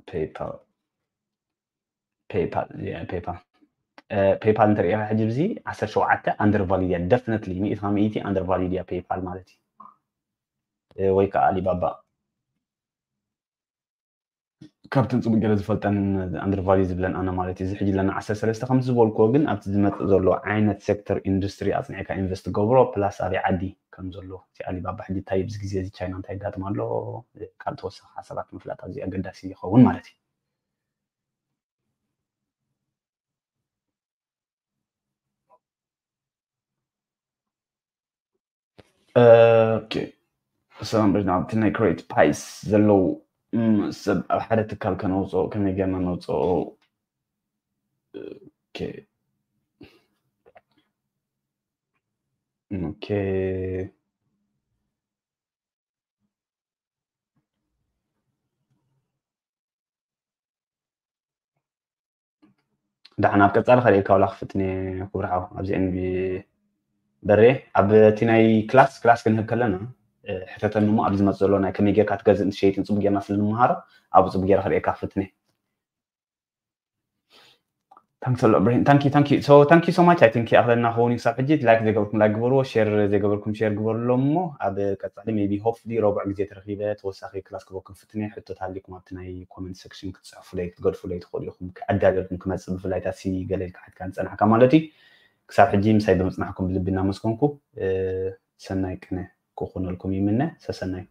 ፔይፓል ፔይፓል ፔይፓል ፔይፓል እንተሪኢኻ ሕጂ ብዚ ዓሰርተ ሸውዓተ ኣንደር ቫሊድ እያ። ደፍነትሊ ሚእቲ ካብ ሚእቲ ኣንደር ቫሊድ እያ ፔይፓል ማለት እዩ። ወይ ከዓ ኣሊባባ ካብተን ፅቡቅ ገለ ዝፈልጠን ኣንደር ቫሊድ ዝብለን ኣነ ማለት እዩ። እዚ ሕጂ ለና ዓሰርተ ሰለስተ ከምቲ ዝበልክዎ ግን ኣብቲ ዝመፅእ ዘሎ ዓይነት ሴክተር ኢንዱስትሪ ኣፅኒዕካ ኢንቨስት ገብሮ ፕላስ ኣበይ ዓዲ ከም ዘሎ እቲ ኣሊባባ ሕጂ እንታይ ኣብዚ ግዜ እዚ ቻይና እንታይ ይጋጥም ኣሎ ካልእ ተወሳኺ ሓሳባት ምፍላጥ ኣዝዩ ኣገዳሲ ይኸውን ማለት እዩ። ኦኬ ሰላም ብና ኣብቲ ናይ ክሬት ፓይስ ዘለዉ ሰብ ኣብ ሓደ ትካል ከነውፅኦ ከመይ ጌርና ነውፅኦ? ኦኬ ዳሕና ኣብ ቀፃሊ ከርእየካ ዋላ ክፍትኒ ክብርሓው ኣብዚ ኤንቢ በሬ ኣብ እቲ ናይ ክላስ ክላስ ክንህብ ከለና ሕተተኒ እሞ ኣብዚ ዝመፅ ዘሎ ናይ ከመይ ጌርካ ትገዝእ እንትሸይጥን ፅቡቅ ጌርና ስለ ንምሃሮ ኣብኡ ፅቡቅ ጌረ ክርእየካ ክፍትኒ Thanks a lot, Brain. Thank you, thank you. So, thank you so much. I think ኣኽለና ክኸውን ክሳብ ሕጂ ላይክ ዘይገበርኩም ላይክ ግበርዎ፣ ሼር ዘይገበርኩም ሼር ግበርሎ እሞ ኣብ ቀፃሊ maybe hopefully ረቡዕ ግዜ ተረኺበ ተወሳኺ ክላስ ክበኩም ፍትነ ሕቶታት ኣሊኩም ኣብቲ ናይ ኮመንት ሴክሽን ክትፅሕፉለይ ክትገድፉለይ ትኽእሉ ኢኹም። ኣዳልየልኩም ክመፅእ ብፍላይ ታሲ ገለ ኢልካ ሓትካ ንፀናሕካ ማለት እዩ። ክሳብ ሕጂ ምሳይ ብምፅናሕኩም ብልቢ እናመስገንኩ ሰናይ ቅነ ክኾነልኩም ይምነ። ሰሰናይ